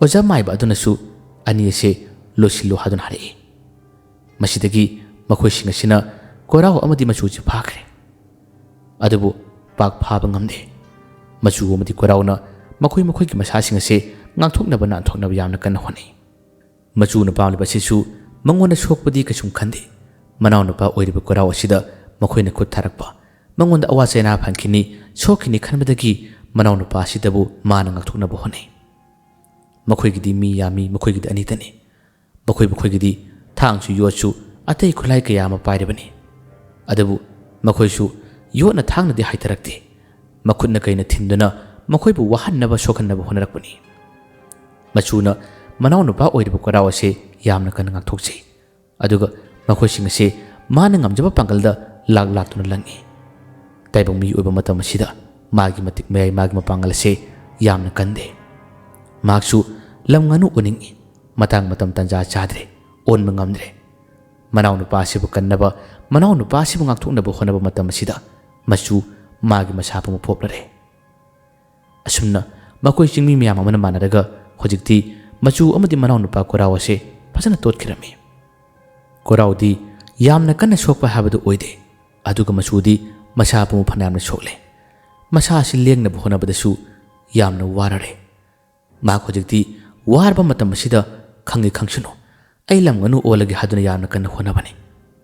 ꯑꯣꯖꯥ ꯃꯥꯏꯕ ꯑꯗꯨꯅꯁꯨ ꯑꯅꯤ ꯑꯁꯦ ꯂꯣꯏꯁꯤꯜꯂꯨ ꯍꯥꯏꯗꯨꯅ ꯍꯥꯏꯔꯛꯏ꯫ ꯃꯁꯤꯗꯒꯤ ꯃꯈꯣꯏꯁꯤꯡ ꯑꯁꯤꯅ ꯀꯣꯔꯥꯎ ꯑꯃꯗꯤ ꯃꯆꯨꯁꯤ ꯐꯥꯈ꯭ꯔꯦ꯫ ꯑꯗꯨꯕꯨ ꯄꯥꯛ ꯐꯥꯕ ꯉꯝꯗꯦ꯫ ꯃꯆꯨ ꯑꯃꯗꯤ ꯀꯣꯔꯥꯎꯅ ꯃꯈꯣꯏ ꯃꯈꯣꯏꯒꯤ ꯃꯁꯥꯁꯤꯡ ꯑꯁꯦ ꯉꯥꯛꯊꯣꯛꯅꯕ ꯅꯥꯟꯊꯣꯛꯅꯕ ꯌꯥꯝꯅ ꯀꯟꯅ ꯍꯣꯠꯅꯩ꯫ ꯃꯆꯨꯅ ꯄꯥꯝꯂꯤꯕ ꯑꯁꯤꯁꯨ ꯃꯉꯣꯟꯗ ꯁꯣꯛꯄꯗꯤ ꯀꯩꯁꯨꯝ ꯈꯟꯗꯦ꯫ ꯃꯅꯥꯎꯅꯨꯄꯥ ꯑꯣꯏꯔꯤꯕ ꯀꯣꯔꯥꯎ ꯑꯁꯤꯗ ꯃꯈꯣꯏꯅ ꯈꯨꯠ ꯊꯥꯔꯛꯄ, ꯃꯉꯣꯟꯗ ꯑꯋꯥ ꯆꯩꯅꯥ ꯐꯪꯈꯤꯅꯤ, ꯁꯣꯛꯈꯤꯅꯤ ꯈꯟꯕꯗꯒꯤ ꯃꯅꯥꯎꯅꯨꯄꯥ ꯑꯁꯤꯗꯕꯨ ꯃꯥꯅ ꯉꯥꯛꯊꯣꯛꯅꯕ ꯍꯣꯠꯅꯩ꯫ ꯃꯈꯣꯏꯒꯤꯗꯤ ꯃꯤ ꯌꯥꯝꯃꯤ, ꯃꯈꯣꯏꯒꯤꯗꯤ ꯑꯅꯤꯇꯅꯤ꯫ ꯃꯈꯣꯏ ꯃꯈꯣꯏꯒꯤꯗꯤ ꯊꯥꯡꯁꯨ ꯌꯣꯠꯁꯨ ꯑꯇꯩ ꯈꯨꯠꯂꯥꯏ ꯀꯌꯥ ꯑꯃ ꯄꯥꯏꯔꯤꯕꯅꯤ꯫ ꯑꯗꯨꯕꯨ ꯃꯈꯣꯏꯁꯨ ꯌꯣꯠꯅ ꯊꯥꯡꯅꯗꯤ ꯍꯥꯏꯊꯔꯛꯇꯦ꯫ ꯃꯈꯨꯠꯅ ꯀꯩꯅ ꯊꯤꯟꯗꯨꯅ ꯃꯈꯣꯏꯕꯨ ꯋꯥꯍꯟꯅꯕ ꯁꯣꯛꯍꯟꯅꯕ ꯍꯣꯠꯅꯔꯛꯄꯅꯤ꯫ ꯃꯆꯨꯅ ꯃꯅꯥꯎꯅꯨꯄꯥ ꯑꯣꯏꯔꯤꯕ ꯀꯣꯔꯥꯎ ꯑꯁꯤ ꯌꯥꯝꯅ ꯀꯟꯅ ꯉꯥꯛꯊꯣꯛꯆꯩ꯫ ꯑꯗꯨꯒ ꯃꯈꯣꯏꯁꯤꯡ ꯑꯁꯤ ꯃꯥꯅ ꯉꯝꯖꯕ ꯄꯥꯡꯒꯜꯗ ꯂꯥꯛ ꯂꯥꯛꯇꯨꯅ ꯂꯪꯏ꯫ ꯇꯥꯏꯕꯪ ꯃꯤ ꯑꯣꯏꯕ ꯃꯇꯝ ꯑꯁꯤꯗ ꯃꯥꯒꯤ ꯃꯇꯤꯛ ꯃꯌꯥꯏ, ꯃꯥꯒꯤ ꯃꯄꯥꯡꯒꯜ ꯑꯁꯤ ꯌꯥꯝꯅ ꯀꯟꯗꯦ꯫ ꯃꯍꯥꯛꯁꯨ ꯂꯝ ꯉꯥꯅꯨ ꯑꯣꯟꯅꯤꯡꯏ꯫ ꯃꯇꯥꯡ ꯃꯇꯝ ꯇꯟꯖꯥ ꯆꯥꯗ꯭ꯔꯦ, ꯑꯣꯟꯕ ꯉꯝꯗ꯭ꯔꯦ꯫ ꯃꯅꯥꯎꯅꯨꯄꯥ ꯑꯁꯤꯕꯨ ꯀꯟꯅꯕ, ꯃꯅꯥꯎꯅꯨꯄꯥ ꯑꯁꯤꯕꯨ ꯉꯥꯛꯊꯣꯛꯅꯕ ꯍꯣꯠꯅꯕ ꯃꯇꯝ ꯑꯁꯤꯗ ꯃꯆꯨ ꯃꯥꯒꯤ ꯃꯁꯥ ꯄꯨꯝꯕ ꯄꯣꯞꯂꯔꯦ꯫ ꯑꯁꯨꯝꯅ ꯃꯈꯣꯏ ꯆꯤꯡꯃꯤ ꯃꯌꯥꯝ ꯑꯃꯅ ꯃꯥꯟꯅꯔꯒ ꯍꯧꯖꯤꯛꯇꯤ ꯃꯆꯨ ꯑꯃꯗꯤ ꯃꯅꯥꯎꯅꯨꯄꯥ ꯀꯣꯔꯥꯎ ꯑꯁꯦ ꯐꯖꯅ ꯇꯣꯠꯈꯤꯔꯝꯃꯤ꯫ ꯀꯣꯔꯥꯎꯗꯤ ꯌꯥꯝꯅ ꯀꯟꯅ ꯁꯣꯛꯄ ꯍꯥꯏꯕꯗꯨ ꯑꯣꯏꯗꯦ, ꯑꯗꯨꯒ ꯃꯆꯨꯗꯤ ꯃꯁꯥ ꯄꯨꯝꯕ ꯐꯅꯌꯥꯝꯅ ꯁꯣꯛꯂꯦ꯫ ꯃꯁꯥ ꯑꯁꯤ ꯂꯦꯡꯅꯕ ꯍꯣꯠꯅꯕꯗꯁꯨ ꯌꯥꯝꯅ ꯋꯥꯔꯔꯦ꯫ ꯃꯍꯥꯛ ꯍꯧꯖꯤꯛꯇꯤ ꯋꯥꯔꯕ ꯃꯇꯝ ꯑꯁꯤꯗ ꯈꯪꯒꯦ ꯈꯪꯁꯅꯨ, ꯑꯩ ꯂꯝ ꯉꯥꯅꯨ ꯑꯣꯜꯂꯒꯦ ꯍꯥꯏꯗꯨꯅ ꯌꯥꯝꯅ ꯀꯟꯅ ꯍꯣꯠꯅꯕꯅꯤ꯫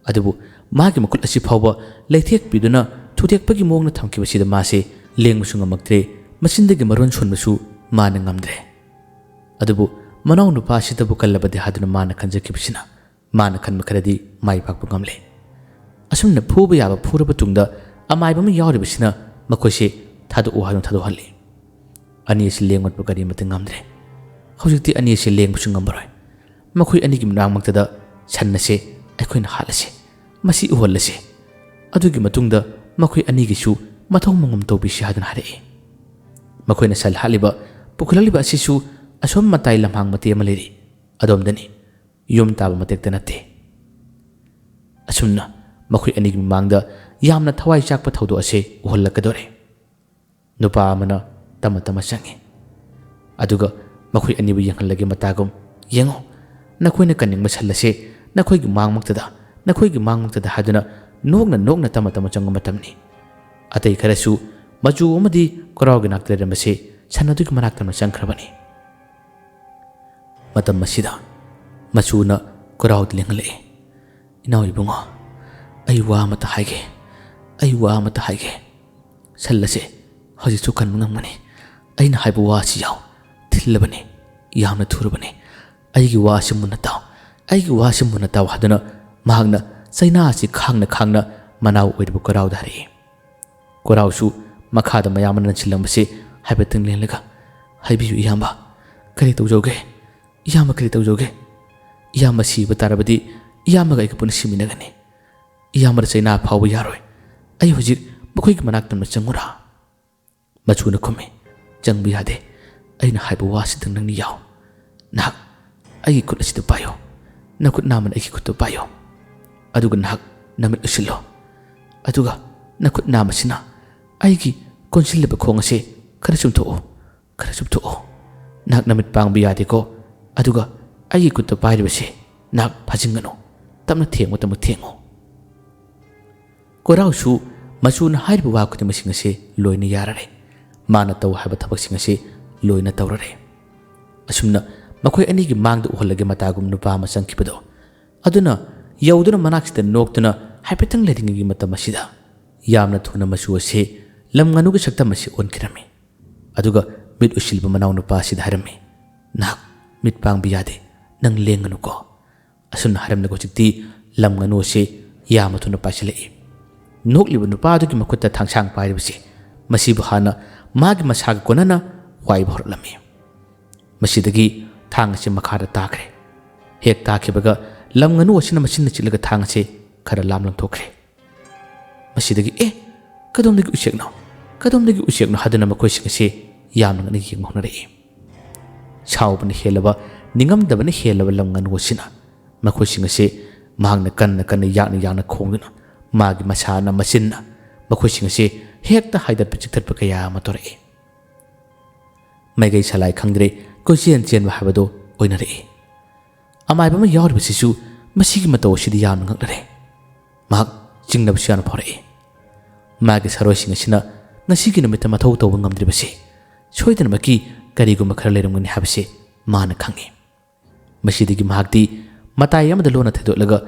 ꯑꯗꯨꯕꯨ ꯃꯥꯒꯤ ꯃꯈꯨꯠ ꯑꯁꯤ ꯐꯥꯎꯕ ꯂꯩꯊꯦꯛꯄꯤꯗꯨꯅ ꯊꯨꯗꯦꯛꯄꯒꯤ ꯃꯑꯣꯡꯗ ꯊꯝꯈꯤꯕꯁꯤꯗ ꯃꯥꯁꯦ ꯂꯦꯡꯕꯁꯨ ꯉꯝꯃꯛꯇ꯭ꯔꯦ, ꯃꯆꯤꯟꯗꯒꯤ ꯃꯔꯣꯟ ꯁꯣꯟꯕꯁꯨ ꯃꯥꯅ ꯉꯝꯗ꯭ꯔꯦ꯫ ꯑꯗꯨꯕꯨ ꯃꯅꯥꯎ ꯅꯨꯄꯥ ꯑꯁꯤꯗꯕꯨ ꯀꯜꯂꯕꯗꯤ ꯍꯥꯏꯗꯨꯅ ꯃꯥꯅ ꯈꯟꯖꯈꯤꯕꯁꯤꯅ ꯃꯥꯅ ꯈꯟꯕ ꯈꯔꯗꯤ ꯃꯥꯏ ꯄꯥꯛꯄ ꯉꯝꯂꯦ꯫ ꯑꯁꯨꯝꯅ ꯐꯨꯕ ꯌꯥꯕ ꯐꯨꯔꯕ ꯇꯨꯡꯗ ꯑꯃꯥꯏꯕ ꯑꯃ ꯌꯥꯎꯔꯤꯕꯁꯤꯅ ꯃꯈꯣꯏꯁꯦ ꯊꯥꯗꯣꯛꯎ ꯍꯥꯏꯗꯨꯅ ꯊꯥꯗꯣꯛꯍꯜꯂꯤ꯫ ꯑꯅꯤ ꯑꯁꯤ ꯂꯦꯡ ꯑꯣꯠꯄ ꯀꯔꯤꯃꯠꯇ ꯉꯝꯗ꯭ꯔꯦ꯫ ꯍꯧꯖꯤꯛꯇꯤ ꯑꯅꯤ ꯑꯁꯤ ꯂꯦꯡꯕꯁꯨ ꯉꯝꯃꯔꯣꯏ꯫ ꯃꯈꯣꯏ ꯑꯅꯤꯒꯤ ꯃꯅꯥꯛꯃꯛꯇꯗ ꯁꯟ ꯑꯁꯦ ꯑꯩꯈꯣꯏꯅ ꯍꯥꯠꯂꯁꯤ, ꯃꯁꯤ ꯎꯍꯜꯂꯁꯤ꯫ ꯑꯗꯨꯒꯤ ꯃꯇꯨꯡꯗ ꯃꯈꯣꯏ ꯑꯅꯤꯒꯤꯁꯨ ꯃꯊꯧ ꯃꯉꯝ ꯇꯧꯕꯤꯁꯤ ꯍꯥꯏꯗꯨꯅ ꯍꯥꯏꯔꯛꯏ꯫ ꯃꯈꯣꯏꯅ ꯁꯟ ꯍꯥꯠꯂꯤꯕ, ꯄꯨꯈꯠꯂꯛꯂꯤꯕ ꯑꯁꯤꯁꯨ ꯑꯁꯣꯝ ꯃꯇꯥꯏ ꯂꯝꯍꯥꯡ ꯃꯇꯦꯛ ꯑꯃ ꯂꯩꯔꯤ, ꯑꯗꯣꯝꯗꯅꯤ꯫ ꯌꯨꯝ ꯇꯥꯕ ꯃꯇꯦꯛꯇ ꯅꯠꯇꯦ꯫ ꯑꯁꯨꯝꯅ ꯃꯈꯣꯏ ꯑꯅꯤꯒꯤ ꯃꯃꯥꯡꯗ ꯌꯥꯝꯅ ꯊꯋꯥꯏ ꯆꯥꯛꯄ ꯊꯧꯗꯣꯛ ꯑꯁꯤ ꯎꯍꯜꯂꯛꯀꯗꯧꯔꯦ꯫ ꯅꯨꯄꯥ ꯑꯃꯅ ꯇꯝꯃ ꯇꯝꯃ ꯆꯪꯉꯤ꯫ ꯑꯗꯨꯒ ꯃꯈꯣꯏ ꯑꯅꯤꯕꯨ ꯌꯦꯡꯍꯜꯂꯒꯦ ꯃꯇꯥꯒꯨꯝ, "ꯌꯦꯡꯉꯣ, ꯅꯈꯣꯏꯅ ꯀꯟꯅꯤꯡꯕ ꯁꯟ ꯑꯁꯦ ꯅꯈꯣꯏꯒꯤ ꯃꯥꯡꯃꯛꯇꯗ, ꯅꯈꯣꯏꯒꯤ ꯃꯥꯡꯃꯛꯇꯗ" ꯍꯥꯏꯗꯨꯅ ꯅꯣꯛꯅ ꯅꯣꯛꯅ ꯇꯝꯃ ꯇꯝꯃ ꯆꯪꯕ ꯃꯇꯝꯅꯤ꯫ ꯑꯇꯩ ꯈꯔꯁꯨ ꯃꯆꯨ ꯑꯃꯗꯤ ꯀꯣꯔꯥꯎꯒꯤ ꯅꯥꯛꯇ ꯂꯩꯔꯝꯕꯁꯦ ꯁꯟ ꯑꯗꯨꯒꯤ ꯃꯅꯥꯛꯇ ꯑꯃ ꯆꯪꯈ꯭ꯔꯕꯅꯤ꯫ ꯃꯇꯝ ꯑꯁꯤꯗ ꯃꯆꯨꯅ ꯀꯣꯔꯥꯎꯗ ꯂꯦꯡꯍꯜꯂꯛꯏ꯫ "ꯏꯅꯥꯎ ꯏꯕꯨꯡꯉꯣ, ꯑꯩ ꯋꯥ ꯑꯃꯇ ꯍꯥꯏꯒꯦ, ꯑꯩ ꯋꯥ ꯑꯃꯇ ꯍꯥꯏꯒꯦ꯫ ꯁꯟ ꯑꯁꯦ ꯍꯧꯖꯤꯛꯁꯨ ꯀꯟꯕ ꯉꯝꯒꯅꯤ꯫ ꯑꯩꯅ ꯍꯥꯏꯕ ꯋꯥꯁꯤ ꯌꯥꯎ, ꯊꯤꯜꯂꯕꯅꯤ꯫ ꯌꯥꯝꯅ ꯊꯨꯔꯕꯅꯤ꯫ ꯑꯩꯒꯤ ꯋꯥꯁꯤ ꯃꯨꯟꯅ ꯇꯥꯎ, ꯑꯩꯒꯤ ꯋꯥꯁꯤ ꯃꯨꯟꯅ ꯇꯥꯎ" ꯍꯥꯏꯗꯨꯅ ꯃꯍꯥꯛꯅ ꯆꯩꯅꯥ ꯑꯁꯤ ꯈꯥꯡꯅ ꯈꯥꯡꯅ ꯃꯅꯥꯎ ꯑꯣꯏꯔꯤꯕ ꯀꯣꯔꯥꯎꯗ ꯍꯥꯏꯔꯛꯏ꯫ ꯀꯣꯔꯥꯎꯁꯨ ꯃꯈꯥꯗ ꯃꯌꯥꯝ ꯑꯃ ꯅꯟꯁꯤꯜꯂꯝꯕꯁꯤ ꯍꯥꯏꯐꯦꯠꯇꯪ ꯂꯦꯡꯂꯒ, "ꯍꯥꯏꯕꯤꯌꯨ ꯏꯌꯥꯝꯕ, ꯀꯔꯤ ꯇꯧꯖꯧꯒꯦ? ꯏꯌꯥꯝꯕ ꯀꯔꯤ ꯇꯧꯖꯧꯒꯦ? ꯏꯌꯥꯝꯕ ꯁꯤꯕ ꯇꯥꯔꯕꯗꯤ ꯏꯌꯥꯝꯕꯒ ꯑꯩꯒ ꯄꯨꯟꯅ ꯁꯤꯃꯤꯟꯅꯒꯅꯤ꯫ ꯏꯌꯥꯝꯕꯗ ꯆꯩꯅꯥ ꯐꯥꯎꯕ ꯌꯥꯔꯣꯏ꯫ ꯑꯩ ꯍꯧꯖꯤꯛ ꯃꯈꯣꯏꯒꯤ ꯃꯅꯥꯛꯇ ꯑꯃ ꯆꯪꯉꯨꯔꯥ?" ꯃꯆꯨꯅ ꯈꯨꯝꯃꯤ, "ꯆꯪꯕ ꯌꯥꯗꯦ꯫ ꯑꯩꯅ ꯍꯥꯏꯕ ꯋꯥꯁꯤꯗꯪ ꯅꯪꯅ ꯌꯥꯎ꯫ ꯅꯍꯥꯛ ꯑꯩꯒꯤ ꯈꯨꯠ ꯑꯁꯤꯗ ꯄꯥꯏꯌꯨ꯫ ꯅꯈꯨꯠ ꯅꯥꯝꯃꯅ ꯑꯩꯒꯤ ꯈꯨꯠꯇꯨ ꯄꯥꯏꯌꯨ꯫ ꯑꯗꯨꯒ ꯅꯍꯥꯛ ꯅꯃꯤꯠ ꯎꯏꯁꯤꯜꯂꯣ꯫ ꯑꯗꯨꯒ ꯅꯈꯨꯠ ꯅꯥꯝꯃꯁꯤꯅ ꯑꯩꯒꯤ ꯀꯣꯟꯁꯤꯜꯂꯤꯕ ꯈꯣꯡ ꯑꯁꯤ ꯈꯔ ꯆꯨꯝꯊꯣꯛꯎ, ꯈꯔ ꯆꯨꯝꯊꯣꯛꯎ꯫ ꯅꯍꯥꯛ ꯅꯃꯤꯠ ꯄꯥꯡꯕ ꯌꯥꯗꯦꯀꯣ꯫ ꯑꯗꯨꯒ ꯑꯩꯒꯤ ꯈꯨꯠꯇ ꯄꯥꯏꯔꯤꯕꯁꯤ ꯅꯍꯥꯛ ꯐꯥꯖꯤꯟꯒꯅꯨ꯫ ꯇꯞꯅ ꯊꯦꯡꯉꯨ, ꯇꯞꯅ ꯊꯦꯡꯉꯨ꯫" ꯀꯣꯔꯥꯎꯁꯨ ꯃꯆꯨꯅ ꯍꯥꯏꯔꯤꯕ ꯋꯥ ꯈꯨꯗꯤꯡꯃꯛꯁꯤꯡ ꯑꯁꯤ ꯂꯣꯏꯅ ꯌꯥꯔꯔꯦ꯫ ꯃꯥꯅ ꯇꯧ ꯍꯥꯏꯕ ꯊꯕꯛꯁꯤꯡ ꯑꯁꯤ ꯂꯣꯏꯅ ꯇꯧꯔꯔꯦ꯫ ꯑꯁꯨꯝꯅ ꯃꯈꯣꯏ ꯑꯅꯤꯒꯤ ꯃꯥꯡꯗ ꯎꯍꯜꯂꯒꯦ ꯃꯇꯥꯒꯨꯝ ꯅꯨꯄꯥ ꯑꯃ ꯆꯪꯈꯤꯕꯗꯣ, ꯑꯗꯨꯅ ꯌꯧꯗꯨꯅ ꯃꯅꯥꯛꯁꯤꯗ ꯅꯣꯛꯇꯨꯅ ꯍꯥꯏꯐꯦꯠꯇꯪ ꯂꯩꯔꯤꯉꯩꯒꯤ ꯃꯇꯝ ꯑꯁꯤꯗ ꯌꯥꯝꯅ ꯊꯨꯅ ꯃꯆꯨ ꯑꯁꯤ ꯂꯝ ꯉꯥꯅꯨꯒꯤ ꯁꯛꯇꯝ ꯑꯁꯤ ꯑꯣꯟꯈꯤꯔꯝꯃꯤ꯫ ꯑꯗꯨꯒ ꯃꯤꯠ ꯎꯏꯁꯤꯜꯂꯕ ꯃꯅꯥꯎ ꯅꯨꯄꯥ ꯑꯁꯤꯗ ꯍꯥꯏꯔꯝꯃꯤ, "ꯅꯍꯥꯛ ꯃꯤꯠ ꯄꯥꯡꯕ ꯌꯥꯗꯦ, ꯅꯪ ꯂꯦꯡꯒꯅꯨꯀꯣ꯫" ꯑꯁꯨꯝꯅ ꯍꯥꯏꯔꯝꯂꯒ ꯍꯧꯖꯤꯛꯇꯤ ꯂꯝ ꯉꯥꯅꯨ ꯑꯁꯤ ꯌꯥꯝꯅ ꯊꯨꯅ ꯄꯥꯏꯁꯤꯜꯂꯛꯏ꯫ ꯅꯣꯛꯂꯤꯕ ꯅꯨꯄꯥ ꯑꯗꯨꯒꯤ ꯃꯈꯨꯠꯇ ꯊꯥꯡꯁꯥꯡ ꯄꯥꯏꯔꯤꯕꯁꯤ ꯃꯁꯤꯕꯨ ꯍꯥꯟꯅ ꯃꯥꯒꯤ ꯃꯁꯥꯒ ꯀꯣꯟꯅꯅ ꯋꯥꯏꯕ ꯍꯧꯔꯛꯂꯝꯃꯤ꯫ ꯃꯁꯤꯗꯒꯤ ꯊꯥꯡ ꯑꯁꯤ ꯃꯈꯥꯗ ꯇꯥꯈ꯭ꯔꯦ꯫ ꯍꯦꯛ ꯇꯥꯈꯤꯕꯒ ꯂꯝ ꯉꯥꯅꯨ ꯑꯁꯤꯅ ꯃꯆꯤꯟꯅ ꯆꯤꯛꯂꯒ ꯊꯥꯡ ꯑꯁꯤ ꯈꯔ ꯂꯥꯝ ꯂꯪꯊꯣꯛꯈ꯭ꯔꯦ꯫ ꯃꯁꯤꯗꯒꯤ, "ꯑꯦ, ꯀꯗꯣꯝꯗꯒꯤ ꯎꯆꯦꯛꯅꯣ? ꯀꯗꯣꯝꯗꯒꯤ ꯎꯆꯦꯛꯅꯣ?" ꯍꯥꯏꯗꯨꯅ ꯃꯈꯣꯏꯁꯤꯡ ꯑꯁꯤ ꯌꯥꯝꯅ ꯉꯛꯅ ꯌꯦꯡꯕ ꯍꯧꯅꯔꯛꯏ꯫ ꯁꯥꯎꯕꯅ ꯍꯦꯜꯂꯕ, ꯅꯤꯡꯉꯝꯗꯕꯅ ꯍꯦꯜꯂꯕ ꯂꯝ ꯉꯥꯅꯨ ꯑꯁꯤꯅ ꯃꯈꯣꯏꯁꯤꯡ ꯑꯁꯤ ꯃꯍꯥꯛꯅ ꯀꯟꯅ ꯀꯟꯅ ꯌꯥꯛꯅ ꯌꯥꯛꯅ ꯈꯣꯡꯗꯨꯅ ꯃꯥꯒꯤ ꯃꯁꯥꯅ ꯃꯆꯤꯟꯅ ꯃꯈꯣꯏꯁꯤꯡ ꯑꯁꯤ ꯍꯦꯛꯇ ꯍꯥꯏꯗꯠꯄ ꯆꯤꯛꯊꯠꯄ ꯀꯌꯥ ꯑꯃ ꯇꯧꯔꯛꯏ꯫ ꯃꯥꯏꯀꯩ ꯁꯂꯥꯏ ꯈꯪꯗ꯭ꯔꯦ ꯀꯣꯏꯆꯦꯟ ꯆꯦꯟꯕ ꯍꯥꯏꯕꯗꯨ ꯑꯣꯏꯅꯔꯛꯏ꯫ ꯑꯃꯥꯏꯕ ꯑꯃ ꯌꯥꯎꯔꯤꯕꯁꯤꯁꯨ ꯃꯁꯤꯒꯤ ꯃꯇꯧ ꯑꯁꯤꯗ ꯌꯥꯝꯅ ꯉꯛꯅꯔꯦ꯫ ꯃꯍꯥꯛ ꯆꯤꯡꯅꯕꯁꯨ ꯌꯥꯝꯅ ꯐꯥꯎꯔꯛꯏ꯫ ꯃꯥꯒꯤ ꯁꯥꯔꯣꯏꯁꯤꯡ ꯑꯁꯤꯅ ꯉꯁꯤꯒꯤ ꯅꯨꯃꯤꯠꯇ ꯃꯊꯧ ꯇꯧꯕ ꯉꯝꯗ꯭ꯔꯤꯕꯁꯤ ꯁꯣꯏꯗꯅꯃꯛꯀꯤ ꯀꯔꯤꯒꯨꯝꯕ ꯈꯔ ꯂꯩꯔꯝꯒꯅꯤ ꯍꯥꯏꯕꯁꯤ ꯃꯥꯅ ꯈꯪꯏ꯫ ꯃꯁꯤꯗꯒꯤ ꯃꯍꯥꯛꯇꯤ ꯃꯇꯥꯏ ꯑꯃꯗ ꯂꯣꯟꯅ ꯊꯩꯗꯣꯛꯂꯒ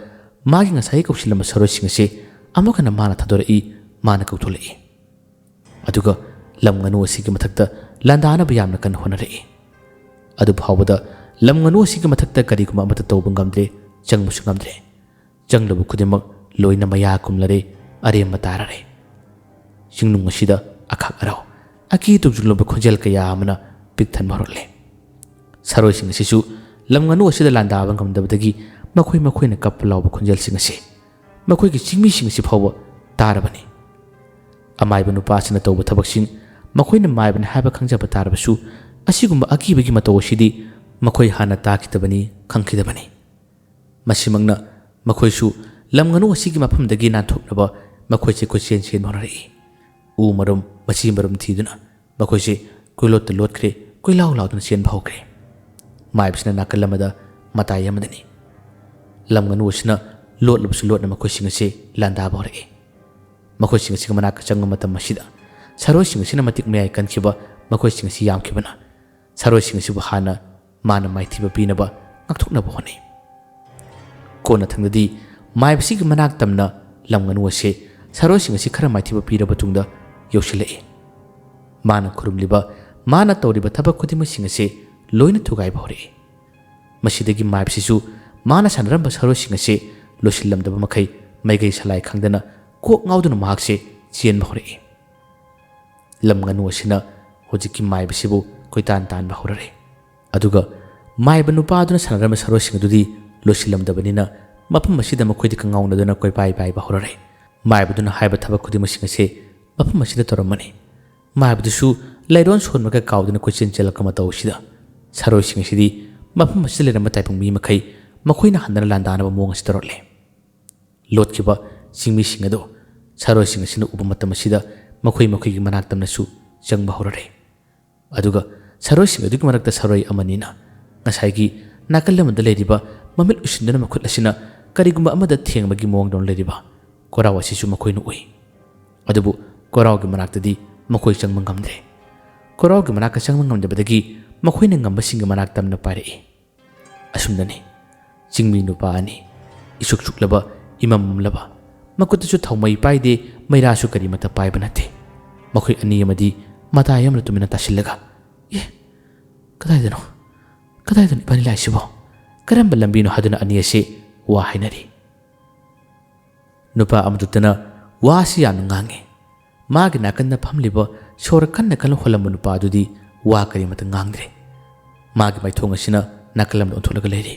ꯃꯥꯒꯤ ꯉꯁꯥꯏ ꯀꯧꯁꯤꯜꯂꯝꯕ ꯁꯔꯣꯏꯁꯤꯡ ꯑꯁꯤ ꯑꯃꯨꯛ ꯍꯟꯅ ꯃꯥꯅ ꯊꯥꯗꯣꯔꯛꯏ, ꯃꯥꯅ ꯀꯧꯊꯣꯛꯂꯛꯏ꯫ ꯑꯗꯨꯒ ꯂꯝ ꯉꯥꯅꯨ ꯑꯁꯤꯒꯤ ꯃꯊꯛꯇ ꯂꯥꯟꯗꯥꯅꯕ ꯌꯥꯝꯅ ꯀꯟꯅ ꯍꯣꯠꯅꯔꯛꯏ꯫ ꯑꯗꯨ ꯐꯥꯎꯕꯗ ꯂꯝ ꯉꯥꯅꯨ ꯑꯁꯤꯒꯤ ꯃꯊꯛꯇ ꯀꯔꯤꯒꯨꯝꯕ ꯑꯃꯠꯇ ꯇꯧꯕ ꯉꯝꯗ꯭ꯔꯦ, ꯆꯪꯕꯁꯨ ꯉꯝꯗ꯭ꯔꯦ꯫ ꯆꯪꯂꯨꯕ ꯈꯨꯗꯤꯡꯃꯛ ꯂꯣꯏꯅ ꯃꯌꯥ ꯀꯨꯝꯂꯔꯦ, ꯑꯔꯦꯝꯕ ꯇꯥꯔꯔꯦ꯫ ꯆꯤꯡꯅꯨꯡ ꯑꯁꯤꯗ ꯑꯈꯥꯛ ꯑꯔꯥꯎ, ꯑꯀꯤ ꯇꯨꯡꯁꯤꯜꯂꯕ ꯈꯣꯟꯖꯦꯜ ꯀꯌꯥ ꯑꯃꯅ ꯄꯤꯛ ꯊꯟꯕ ꯍꯧꯔꯛꯂꯦ꯫ ꯁꯔꯣꯏꯁꯤꯡ ꯑꯁꯤꯁꯨ ꯂꯝ ꯉꯥꯅꯨ ꯑꯁꯤꯗ ꯂꯥꯟꯗꯥꯕ ꯉꯝꯗꯕꯗꯒꯤ ꯃꯈꯣꯏ ꯃꯈꯣꯏꯅ ꯀꯞꯄ ꯂꯥꯎꯕ ꯈꯣꯟꯖꯦꯜꯁꯤꯡ ꯑꯁꯤ ꯃꯈꯣꯏꯒꯤ ꯆꯤꯡꯃꯤꯁꯤꯡ ꯑꯁꯤ ꯐꯥꯎꯕ ꯇꯥꯔꯕꯅꯤ꯫ ꯑꯃꯥꯏꯕ ꯅꯨꯄꯥ ꯑꯁꯤꯅ ꯇꯧꯕ ꯊꯕꯛꯁꯤꯡ ꯃꯈꯣꯏꯅ ꯃꯥꯏꯕꯅꯤ ꯍꯥꯏꯕ ꯈꯪꯖꯕ ꯇꯥꯔꯕꯁꯨ, ꯑꯁꯤꯒꯨꯝꯕ ꯑꯀꯤꯕꯒꯤ ꯃꯇꯧ ꯑꯁꯤꯗꯤ ꯃꯈꯣꯏ ꯍꯥꯟꯅ ꯇꯥꯈꯤꯗꯕꯅꯤ, ꯈꯪꯈꯤꯗꯕꯅꯤ꯫ ꯃꯁꯤꯃꯛꯅ ꯃꯈꯣꯏꯁꯨ ꯂꯝ ꯉꯥꯅꯨ ꯑꯁꯤꯒꯤ ꯃꯐꯝꯗꯒꯤ ꯅꯥꯟꯊꯣꯛꯅꯕ ꯃꯈꯣꯏꯁꯦ ꯀꯣꯏꯆꯦꯟ ꯆꯦꯟꯕ ꯍꯧꯅꯔꯛꯏ꯫ ꯎ ꯃꯔꯨꯝ, ꯃꯆꯤ ꯃꯔꯨꯝ ꯊꯤꯗꯨꯅ ꯃꯈꯣꯏꯁꯦ ꯀꯣꯏꯂꯣꯠꯇ ꯂꯣꯠꯈ꯭ꯔꯦ, ꯀꯣꯏꯂꯥꯎ ꯂꯥꯎꯗꯨꯅ ꯆꯦꯟꯕ ꯍꯧꯈ꯭ꯔꯦ꯫ ꯃꯥꯏꯕꯁꯤꯅ ꯅꯥꯀꯜ ꯑꯃꯗ, ꯃꯇꯥꯏ ꯑꯃꯗꯅꯤ꯫ ꯂꯝ ꯉꯥꯅꯨ ꯑꯁꯤꯅ ꯂꯣꯠꯂꯕꯁꯨ ꯂꯣꯠꯅ ꯃꯈꯣꯏꯁꯤꯡ ꯑꯁꯤ ꯂꯥꯟꯗꯥꯕ ꯍꯧꯔꯛꯏ꯫ ꯃꯈꯣꯏꯁꯤꯡ ꯑꯁꯤꯒꯤ ꯃꯅꯥꯛꯇ ꯆꯪꯕ ꯃꯇꯝ ꯑꯁꯤꯗ ꯁꯔꯣꯏꯁꯤꯡ ꯑꯁꯤꯅ ꯃꯇꯤꯛ ꯃꯌꯥꯏ ꯀꯟꯈꯤꯕ ꯃꯈꯣꯏꯁꯤꯡ ꯑꯁꯤ ꯌꯥꯝꯈꯤꯕꯅ ꯁꯔꯣꯏꯁꯤꯡ ꯑꯁꯤꯕꯨ ꯍꯥꯟꯅ ꯃꯥꯅ ꯃꯥꯏꯊꯤꯕ ꯄꯤꯅꯕ ꯉꯥꯛꯊꯣꯛꯅꯕ ꯍꯣꯠꯅꯩ꯫ ꯀꯣꯟꯅꯊꯪꯗꯗꯤ ꯃꯥꯏꯕꯁꯤꯒꯤ ꯃꯅꯥꯛ ꯇꯝꯅ ꯂꯝ ꯉꯥꯅꯨ ꯑꯁꯤ ꯁꯔꯣꯏꯁꯤꯡ ꯑꯁꯤ ꯈꯔ ꯃꯥꯏꯊꯤꯕ ꯄꯤꯔꯕ ꯇꯨꯡꯗ ꯌꯧꯁꯤꯜꯂꯛꯏ꯫ ꯃꯥꯅ ꯈꯨꯔꯨꯝꯂꯤꯕ, ꯃꯥꯅ ꯇꯧꯔꯤꯕ ꯊꯕꯛ ꯈꯨꯗꯤꯡꯃꯛꯁꯤꯡ ꯑꯁꯤ ꯂꯣꯏꯅ ꯊꯨꯒꯥꯏꯕ ꯍꯧꯔꯛꯏ꯫ ꯃꯁꯤꯗꯒꯤ ꯃꯥꯏꯕꯁꯤꯁꯨ ꯃꯥꯅ ꯁꯥꯟꯅꯔꯝꯕ ꯁꯔꯣꯏꯁꯤꯡ ꯑꯁꯤ ꯂꯣꯏꯁꯤꯜꯂꯝꯗꯕ ꯃꯈꯩ ꯃꯥꯏꯀꯩ ꯁꯂꯥꯏ ꯈꯪꯗꯅ ꯀꯣꯛ ꯉꯥꯎꯗꯨꯅ ꯃꯍꯥꯛꯁꯦ ꯆꯦꯟꯕ ꯍꯧꯔꯛꯏ꯫ ꯂꯝ ꯉꯥꯅꯨ ꯑꯁꯤꯅ ꯍꯧꯖꯤꯛꯀꯤ ꯃꯥꯏꯕꯁꯤꯕꯨ ꯀꯣꯏꯇꯥꯟ ꯇꯥꯟꯕ ꯍꯧꯔꯛꯏ꯫ ꯑꯗꯨꯒ ꯃꯥꯏꯕ ꯅꯨꯄꯥ ꯑꯗꯨꯅ ꯁꯥꯟꯅꯔꯝꯕ ꯁꯔꯣꯏꯁꯤꯡ ꯑꯗꯨꯗꯤ ꯂꯣꯏꯁꯤꯜꯂꯝꯗꯕꯅꯤꯅ ꯃꯐꯝ ꯑꯁꯤꯗ ꯃꯈꯣꯏꯗꯤ ꯀꯪꯉꯥꯎꯅꯗꯨꯅ ꯀꯣꯏꯄꯥꯏ ꯄꯥꯏꯕ ꯍꯧꯔꯛꯂꯦ꯫ ꯃꯥꯏꯕꯗꯨꯅ ꯍꯥꯏꯕ ꯊꯕꯛ ꯈꯨꯗꯤꯡꯃꯛꯁꯤꯡ ꯑꯁꯤ ꯃꯐꯝ ꯑꯁꯤꯗ ꯇꯧꯔꯝꯕꯅꯤ꯫ ꯃꯥꯏꯕꯗꯨꯁꯨ ꯂꯩꯔꯣꯟ ꯁꯣꯟꯕꯒ ꯀꯥꯎꯗꯨꯅ ꯀꯣꯏꯆꯦꯟ ꯆꯦꯜꯂꯛꯄ ꯃꯇꯧ ꯑꯁꯤꯗ ꯁꯔꯣꯏꯁꯤꯡ ꯑꯁꯤꯗꯤ ꯃꯐꯝ ꯑꯁꯤꯗ ꯂꯩꯔꯝꯕ ꯇꯥꯏꯕꯪ ꯃꯤ ꯃꯈꯩ ꯃꯈꯣꯏꯅ ꯍꯟꯗꯅ ꯂꯥꯟꯗꯥꯅꯕ ꯃꯑꯣꯡ ꯑꯁꯤ ꯇꯧꯔꯛꯂꯦ꯫ ꯂꯣꯠꯈꯤꯕ ꯆꯤꯡꯃꯤꯁꯤꯡ ꯑꯗꯨ ꯁꯔꯣꯏꯁꯤꯡ ꯑꯁꯤꯅ ꯎꯕ ꯃꯇꯝ ꯑꯁꯤꯗ ꯃꯈꯣꯏ ꯃꯈꯣꯏꯒꯤ ꯃꯅꯥꯛ ꯇꯝꯅꯁꯨ ꯆꯪꯕ ꯍꯧꯔꯔꯦ꯫ ꯑꯗꯨꯒ ꯁꯔꯣꯏꯁꯤꯡ ꯑꯗꯨꯒꯤ ꯃꯔꯛꯇ ꯁꯔꯣꯏ ꯑꯃꯅꯤꯅ ꯉꯁꯥꯏꯒꯤ ꯅꯥꯀꯜ ꯑꯃꯗ ꯂꯩꯔꯤꯕ ꯃꯃꯤꯠ ꯎꯏꯁꯤꯟꯗꯨꯅ ꯃꯈꯨꯠ ꯑꯁꯤꯅ ꯀꯔꯤꯒꯨꯝꯕ ꯑꯃꯗ ꯊꯦꯡꯕꯒꯤ ꯃꯑꯣꯡꯗꯧꯅ ꯂꯩꯔꯤꯕ ꯀꯣꯔꯥꯎ ꯑꯁꯤꯁꯨ ꯃꯈꯣꯏꯅ ꯎꯏ꯫ ꯑꯗꯨꯕꯨ ꯀꯣꯔꯥꯎꯒꯤ ꯃꯅꯥꯛꯇꯗꯤ ꯃꯈꯣꯏ ꯆꯪꯕ ꯉꯝꯗ꯭ꯔꯦ꯫ ꯀꯣꯔꯥꯎꯒꯤ ꯃꯅꯥꯛꯇ ꯆꯪꯕ ꯉꯝꯗꯕꯗꯒꯤ ꯃꯈꯣꯏꯅ ꯉꯝꯕꯁꯤꯡꯒꯤ ꯃꯅꯥꯛ ꯇꯝꯅ ꯄꯥꯏꯔꯛꯏ꯫ ꯑꯁꯨꯝꯅꯅꯤ, ꯆꯤꯡꯃꯤ ꯅꯨꯄꯥ ꯑꯅꯤ, ꯏꯁꯨꯛ ꯁꯨꯛꯂꯕ, ꯏꯃꯝ ꯃꯝꯂꯕ, ꯃꯈꯨꯠꯇꯁꯨ ꯊꯥꯎꯃꯩ ꯄꯥꯏꯗꯦ, ꯃꯩꯔꯥꯁꯨ ꯀꯔꯤꯃꯠꯇ ꯄꯥꯏꯕ ꯅꯠꯇꯦ꯫ ꯃꯈꯣꯏ ꯑꯅꯤ ꯑꯃꯗꯤ ꯃꯇꯥꯏ ꯑꯃꯗ ꯇꯨꯃꯤꯟꯅ ꯇꯥꯁꯤꯜꯂꯒ, "ꯑꯦ, ꯀꯗꯥꯏꯗꯅꯣ? ꯀꯗꯥꯏꯗꯅꯣ ꯏꯕꯥꯅꯤ ꯂꯥꯛꯏꯁꯤꯕꯣ? ꯀꯔꯝꯕ ꯂꯝꯕꯤꯅꯣ?" ꯍꯥꯏꯗꯨꯅ ꯑꯅꯤ ꯑꯁꯤ ꯋꯥ ꯍꯥꯏꯅꯔꯤ꯫ ꯅꯨꯄꯥ ꯑꯃꯗꯨꯇꯅ ꯋꯥ ꯑꯁꯤ ꯌꯥꯝꯅ ꯉꯥꯡꯉꯤ꯫ ꯃꯥꯒꯤ ꯅꯥꯀꯟꯗ ꯐꯝꯂꯤꯕ ꯁꯣꯔ ꯀꯟꯅ ꯀꯟꯅ ꯍꯣꯜꯂꯝꯕ ꯅꯨꯄꯥ ꯑꯗꯨꯗꯤ ꯋꯥ ꯀꯔꯤꯃꯠꯇ ꯉꯥꯡꯗ꯭ꯔꯦ꯫ ꯃꯥꯒꯤ ꯃꯥꯏꯊꯣꯡ ꯑꯁꯤꯅ ꯅꯥꯀꯜ ꯑꯃꯗ ꯑꯣꯟꯊꯣꯛꯂꯒ ꯂꯩꯔꯤ꯫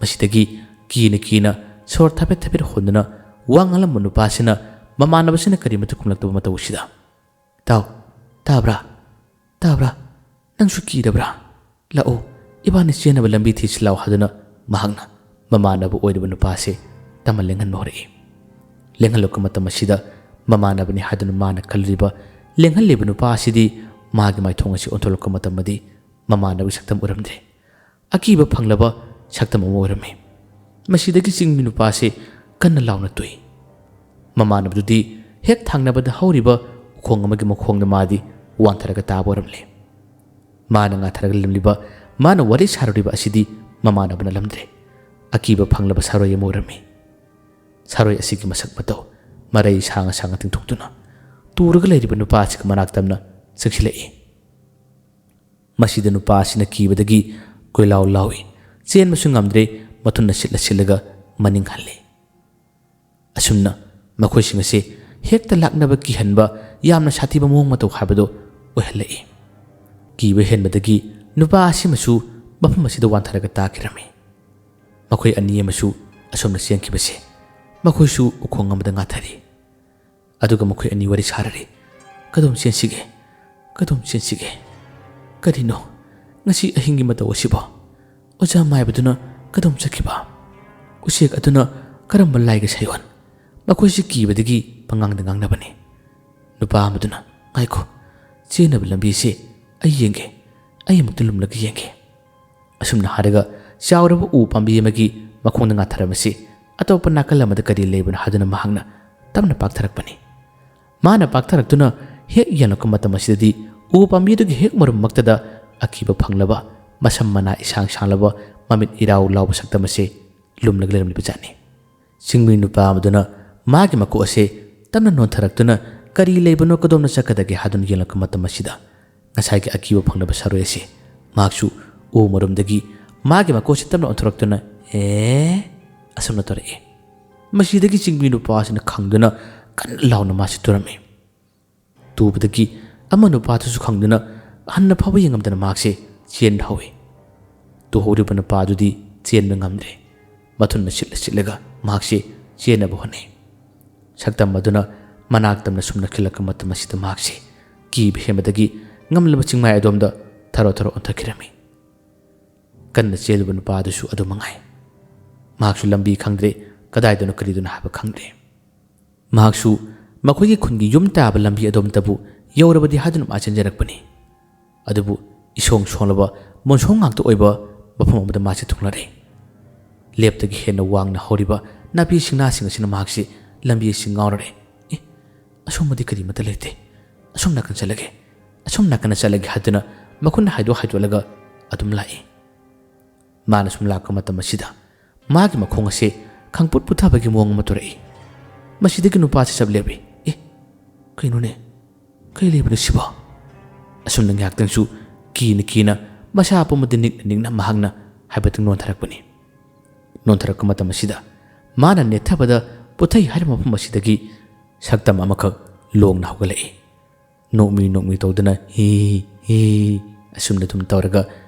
ꯃꯁꯤꯗꯒꯤ ꯀꯤꯅ ꯀꯤꯅ ꯁꯣꯔ ꯊꯕꯦꯠ ꯊꯕꯦꯠ ꯍꯣꯟꯗꯨꯅ ꯋꯥ ꯉꯥꯡꯂꯝꯕ ꯅꯨꯄꯥꯁꯤꯅ ꯃꯃꯥꯟꯅꯕꯁꯤꯅ ꯀꯔꯤꯃꯠꯇ ꯈꯨꯝꯂꯛꯇꯕ ꯃꯇꯧ ꯑꯁꯤꯗ, "ꯇꯥꯎ, ꯇꯥꯕ꯭ꯔꯥ? ꯇꯥꯕ꯭ꯔꯥ? ꯅꯪꯁꯨ ꯀꯤꯗꯕ꯭ꯔꯥ? ꯂꯥꯛꯑꯣ, ꯏꯕꯥꯅꯤ ꯆꯦꯟꯅꯕ ꯂꯝꯕꯤ ꯊꯤꯁꯤ ꯂꯥꯛꯑꯣ" ꯍꯥꯏꯗꯨꯅ ꯃꯍꯥꯛꯅ ꯃꯃꯥꯟꯅꯕ ꯑꯣꯏꯔꯤꯕ ꯅꯨꯄꯥ ꯑꯁꯤ ꯇꯝꯅ ꯂꯦꯡꯍꯟꯕ ꯍꯧꯔꯛꯏ꯫ ꯂꯦꯡꯍꯜꯂꯛꯄ ꯃꯇꯝ ꯑꯁꯤꯗ ꯃꯃꯥꯟꯅꯕꯅꯤ ꯍꯥꯏꯗꯨꯅ ꯃꯥꯅ ꯈꯜꯂꯤꯕ, ꯂꯦꯡꯍꯜꯂꯤꯕ ꯅꯨꯄꯥ ꯑꯁꯤꯗꯤ ꯃꯥꯒꯤ ꯃꯥꯏꯊꯣꯡ ꯑꯁꯤ ꯑꯣꯟꯊꯣꯛꯂꯛꯄ ꯃꯇꯝꯗꯗꯤ ꯃꯃꯥꯟꯅꯕꯒꯤ ꯁꯛꯇꯝ ꯎꯔꯝꯗ꯭ꯔꯦ꯫ ꯑꯀꯤꯕ ꯐꯪꯂꯕ ꯁꯛꯇꯝ ꯑꯃ ꯑꯣꯏꯔꯝꯃꯤ꯫ ꯃꯁꯤꯗꯒꯤ ꯆꯤꯡꯃꯤ ꯅꯨꯄꯥꯁꯤ ꯀꯟꯅ ꯂꯥꯎꯅ ꯇꯨꯏ꯫ ꯃꯃꯥꯟꯅꯕꯗꯨꯗꯤ ꯍꯦꯛ ꯊꯥꯡꯅꯕꯗ ꯍꯧꯔꯤꯕ ꯎꯈꯣꯡ ꯑꯃꯒꯤ ꯃꯈꯣꯡꯗ ꯃꯥꯗꯤ ꯋꯥꯟꯊꯔꯒ ꯇꯥꯕ ꯑꯣꯏꯔꯝꯂꯦ꯫ ꯃꯥꯅ ꯉꯥꯊꯔꯒ ꯂꯦꯝꯂꯤꯕ, ꯃꯥꯅ ꯋꯥꯔꯤ ꯁꯥꯔꯨꯔꯤꯕ ꯑꯁꯤꯗꯤ ꯃꯃꯥꯟꯅꯕꯅ ꯂꯝꯗ꯭ꯔꯦ꯫ ꯑꯀꯤꯕ ꯐꯪꯂꯕ ꯁꯥꯔꯣꯏ ꯑꯃ ꯑꯣꯏꯔꯝꯃꯤ꯫ ꯁꯥꯔꯣꯏ ꯑꯁꯤꯒꯤ ꯃꯁꯛ ꯃꯇꯧ, ꯃꯔꯩ ꯁꯥꯡꯉ ꯁꯥꯡꯉ ꯇꯤꯡꯊꯣꯛꯇꯨꯅ ꯇꯨꯔꯒ ꯂꯩꯔꯤꯕ ꯅꯨꯄꯥ ꯑꯁꯤꯒꯤ ꯃꯅꯥꯛ ꯇꯝꯅ ꯆꯪꯁꯤꯜꯂꯛꯏ꯫ ꯃꯁꯤꯗ ꯅꯨꯄꯥ ꯑꯁꯤꯅ ꯀꯤꯕꯗꯒꯤ ꯀꯣꯏꯂꯥꯎ ꯂꯥꯎꯏ꯫ ꯆꯦꯟꯕꯁꯨ ꯉꯝꯗ꯭ꯔꯦ, ꯃꯊꯨꯟꯗ ꯁꯤꯠꯂ ꯁꯤꯠꯂꯒ ꯃꯅꯤꯡ ꯍꯜꯂꯤ꯫ ꯑꯁꯨꯝꯅ ꯃꯈꯣꯏꯁꯤꯡ ꯑꯁꯤ ꯍꯦꯛꯇ ꯂꯥꯛꯅꯕ ꯀꯤꯍꯟꯕ, ꯌꯥꯝꯅ ꯁꯥꯊꯤꯕ ꯃꯑꯣꯡ ꯃꯇꯧ ꯍꯥꯏꯕꯗꯨ ꯑꯣꯏꯍꯜꯂꯛꯏ꯫ ꯀꯤꯕ ꯍꯦꯟꯕꯗꯒꯤ ꯅꯨꯄꯥ ꯑꯁꯤꯃꯁꯨ ꯃꯐꯝ ꯑꯁꯤꯗ ꯋꯥꯟꯊꯔꯒ ꯇꯥꯈꯤꯔꯝꯃꯤ꯫ ꯃꯈꯣꯏ ꯑꯅꯤ ꯑꯃꯁꯨ ꯑꯁꯣꯝꯗ ꯆꯦꯟꯈꯤꯕꯁꯦ ꯃꯈꯣꯏꯁꯨ ꯎꯈꯣꯡ ꯑꯃꯗ ꯉꯥꯊꯔꯤ꯫ ꯑꯗꯨꯒ ꯃꯈꯣꯏ ꯑꯅꯤ ꯋꯥꯔꯤ ꯁꯥꯔꯔꯤ꯫ "ꯀꯗꯣꯝ ꯆꯦꯟꯁꯤꯒꯦ? ꯀꯗꯣꯝ ꯆꯦꯟꯁꯤꯒꯦ? ꯀꯔꯤꯅꯣ ꯉꯁꯤ ꯑꯍꯤꯡꯒꯤ ꯃꯇꯧ ꯑꯁꯤꯕꯣ? ꯑꯣꯖꯥ ꯃꯥꯏꯕꯗꯨꯅ ꯀꯗꯣꯝ ꯆꯠꯈꯤꯕ? ꯎꯆꯦꯛ ꯑꯗꯨꯅ ꯀꯔꯝꯕ ꯂꯥꯏꯒ ꯁꯥꯌꯣꯟ?" ꯃꯈꯣꯏꯁꯤ ꯀꯤꯕꯗꯒꯤ ꯄꯉꯥꯡꯗ ꯉꯥꯡꯅꯕꯅꯤ꯫ ꯅꯨꯄꯥ ꯑꯃꯗꯨꯅ, "ꯉꯥꯏꯈꯣ, ꯆꯦꯟꯅꯕ ꯂꯝꯕꯤꯁꯤ ꯑꯩ ꯌꯦꯡꯒꯦ, ꯑꯩ ꯑꯃꯨꯛꯇ ꯂꯨꯝꯂꯒ ꯌꯦꯡꯒꯦ"꯫ ꯑꯁꯨꯝꯅ ꯍꯥꯏꯔꯒ ꯆꯥꯎꯔꯕ ꯎ ꯄꯥꯝꯕꯤ ꯑꯃꯒꯤ ꯃꯈꯣꯡꯗ ꯉꯥꯊꯔꯝꯃꯁꯤ ꯑꯇꯣꯞꯄ ꯅꯥꯀꯜ ꯑꯃꯗ ꯀꯔꯤ ꯂꯩꯕꯅꯣ ꯍꯥꯏꯗꯨꯅ ꯃꯍꯥꯛꯅ ꯇꯞꯅ ꯄꯥꯛꯊꯔꯛꯄꯅꯤ꯫ ꯃꯥꯅ ꯄꯥꯛꯊꯔꯛꯇꯨꯅ ꯍꯦꯛ ꯌꯦꯡꯂꯛꯄ ꯃꯇꯝ ꯑꯁꯤꯗꯗꯤ ꯎ ꯄꯥꯝꯕꯤꯗꯨꯒꯤ ꯍꯦꯛ ꯃꯔꯨꯝꯃꯛꯇꯗ ꯑꯀꯤꯕ ꯐꯪꯂꯕ, ꯃꯁꯝ ꯃꯅꯥ ꯏꯁꯥꯡ ꯁꯥꯡꯂꯕ, ꯃꯃꯤꯠ ꯏꯔꯥꯎ ꯂꯥꯎꯕ ꯁꯛꯇꯝ ꯑꯁꯤ ꯂꯨꯝꯂꯒ ꯂꯩꯔꯝꯂꯤꯕ ꯖꯥꯠꯅꯤ꯫ ꯆꯤꯡꯃꯤ ꯅꯨꯄꯥ ꯑꯃꯗꯨꯅ ꯃꯥꯒꯤ ꯃꯀꯣꯛ ꯑꯁꯦ ꯇꯞꯅ ꯅꯣꯟꯊꯔꯛꯇꯨꯅ ꯀꯔꯤ ꯂꯩꯕꯅꯣ, ꯀꯗꯣꯝꯗ ꯆꯠꯀꯗꯒꯦ ꯍꯥꯏꯗꯨꯅ ꯌꯦꯡꯂꯛꯄ ꯃꯇꯝ ꯑꯁꯤꯗ ꯉꯁꯥꯏꯒꯤ ꯑꯀꯤꯕ ꯐꯪꯂꯕ ꯁꯥꯔꯣꯏ ꯑꯁꯤ ꯃꯍꯥꯛꯁꯨ ꯎ ꯃꯔꯨꯝꯗꯒꯤ ꯃꯥꯒꯤ ꯃꯀꯣꯛꯁꯤ ꯇꯞꯅ ꯑꯣꯟꯊꯣꯔꯛꯇꯨꯅ "ꯑꯦ" ꯑꯁꯨꯝꯅ ꯇꯧꯔꯛꯏ꯫ ꯃꯁꯤꯗꯒꯤ ꯆꯤꯡꯃꯤ ꯅꯨꯄꯥ ꯑꯁꯤꯅ ꯈꯪꯗꯨꯅ ꯀꯟꯅ ꯂꯥꯎꯅ ꯃꯥꯁꯤ ꯇꯨꯔꯝꯃꯤ꯫ ꯇꯨꯕꯗꯒꯤ ꯑꯃ ꯅꯨꯄꯥꯗꯨꯁꯨ ꯈꯪꯗꯨꯅ ꯍꯟꯅ ꯐꯥꯎꯕ ꯌꯦꯡꯉꯝꯗꯅ ꯃꯍꯥꯛꯁꯦ ꯆꯦꯟꯕ ꯍꯧꯏ꯫ ꯇꯨꯍꯧꯔꯤꯕ ꯅꯨꯄꯥꯗꯨꯗꯤ ꯆꯦꯟꯕ ꯉꯝꯗ꯭ꯔꯦ꯫ ꯃꯊꯨꯟꯅ ꯁꯤꯠꯂ ꯁꯤꯠꯂꯒ ꯃꯍꯥꯛꯁꯦ ꯆꯦꯟꯅꯕ ꯍꯣꯠꯅꯩ꯫ ꯁꯛꯇꯝ ꯑꯗꯨꯅ ꯃꯅꯥꯛ ꯇꯝꯅ ꯁꯨꯝ ꯅꯛꯁꯤꯜꯂꯛꯄ ꯃꯇꯝ ꯑꯁꯤꯗ ꯃꯍꯥꯛꯁꯦ ꯀꯤꯕ ꯍꯦꯟꯕꯗꯒꯤ ꯉꯝꯂꯕ ꯆꯤꯡꯃꯥꯏ ꯑꯗꯣꯝꯗ ꯊꯔꯣ ꯊꯔꯣ ꯑꯣꯟꯊꯈꯤꯔꯝꯃꯤ꯫ ꯀꯟꯅ ꯆꯦꯜꯂꯨꯕ ꯅꯨꯄꯥꯗꯨꯁꯨ ꯑꯗꯨ ꯃꯉꯥꯏ꯫ ꯃꯍꯥꯛꯁꯨ ꯂꯝꯕꯤ ꯈꯪꯗ꯭ꯔꯦ, ꯀꯗꯥꯏꯗꯅꯣ ꯀꯔꯤꯗꯅꯣ ꯍꯥꯏꯕ ꯈꯪꯗ꯭ꯔꯦ꯫ ꯃꯍꯥꯛꯁꯨ ꯃꯈꯣꯏꯒꯤ ꯈꯨꯟꯒꯤ ꯌꯨꯝ ꯇꯥꯕ ꯂꯝꯕꯤ ꯑꯗꯣꯝꯇꯕꯨ ꯌꯧꯔꯕꯗꯤ ꯍꯥꯏꯗꯨꯅ ꯃꯥ ꯆꯦꯟꯖꯔꯛꯄꯅꯤ꯫ ꯑꯗꯨꯕꯨ ꯏꯁꯣꯡ ꯁꯣꯡꯂꯕ ꯃꯣꯟꯁꯣꯡ ꯉꯥꯛꯇ ꯑꯣꯏꯕ ꯃꯐꯝ ꯑꯃꯗ ꯃꯥꯁꯦ ꯊꯨꯡꯂꯔꯦ꯫ ꯂꯦꯞꯇꯒꯤ ꯍꯦꯟꯅ ꯋꯥꯡꯅ ꯍꯧꯔꯤꯕ ꯅꯥꯄꯤ ꯁꯤꯡꯅꯥꯁꯤꯡ ꯑꯁꯤꯅ ꯃꯍꯥꯛꯁꯤ ꯂꯝꯕꯤ ꯑꯁꯤ ꯉꯥꯎꯔꯔꯦ꯫ "ꯑꯦ, ꯑꯁꯣꯝꯗꯗꯤ ꯀꯔꯤꯃꯠꯇ ꯂꯩꯇꯦ꯫ ꯑꯁꯣꯝ ꯅꯥꯀꯟ ꯆꯠꯂꯒꯦ, ꯑꯁꯣꯝ ꯅꯥꯀꯟꯗ ꯆꯠꯂꯒꯦ" ꯍꯥꯏꯗꯨꯅ ꯃꯈꯨꯠꯅ ꯍꯥꯏꯗꯣꯛ ꯍꯥꯏꯗꯣꯛꯂꯒ ꯑꯗꯨꯝ ꯂꯥꯛꯏ꯫ ꯃꯥꯅ ꯁꯨꯝ ꯂꯥꯛꯄ ꯃꯇꯝ ꯑꯁꯤꯗ ꯃꯥꯒꯤ ꯃꯈꯣꯡ ꯑꯁꯦ ꯈꯪꯄꯨꯠ ꯄꯨꯠꯊꯕꯒꯤ ꯃꯑꯣꯡ ꯑꯃ ꯇꯧꯔꯛꯏ꯫ ꯃꯁꯤꯗꯒꯤ ꯅꯨꯄꯥꯁꯤ ꯆꯞ ꯂꯦꯞꯄꯤ꯫ "ꯑꯦ, ꯀꯩꯅꯣꯅꯦ? ꯀꯩ ꯂꯩꯕꯅꯣ ꯁꯤꯕꯣ?" ꯑꯁꯨꯝꯅ ꯉꯥꯏꯍꯥꯛꯇꯪꯁꯨ ꯀꯤꯅ ꯀꯤꯅ ꯃꯁꯥ ꯄꯨꯝꯕꯗꯤ ꯅꯤꯛꯅ ꯅꯤꯛꯅ ꯃꯍꯥꯛꯅ ꯍꯥꯏꯐꯦꯠꯇꯪ ꯅꯣꯟꯊꯔꯛꯄꯅꯤ꯫ ꯅꯣꯟꯊꯔꯛꯄ ꯃꯇꯝ ꯑꯁꯤꯗ ꯃꯥꯅ ꯅꯦꯠꯊꯕꯗ ꯄꯨꯊꯩ ꯍꯥꯏꯔꯤꯕ ꯃꯐꯝ ꯑꯁꯤꯗꯒꯤ ꯁꯛꯇꯝ ꯑꯃꯈꯛ ꯂꯣꯡꯅ ꯍꯧꯒꯠꯂꯛꯏ꯫ ꯅꯣꯛꯃꯤ ꯅꯣꯛꯃꯤ ꯇꯧꯗꯨꯅ "ꯍꯤ ꯍꯤ" ꯑꯁꯨꯝꯅ ꯑꯗꯨꯝ ꯇꯧꯔꯒ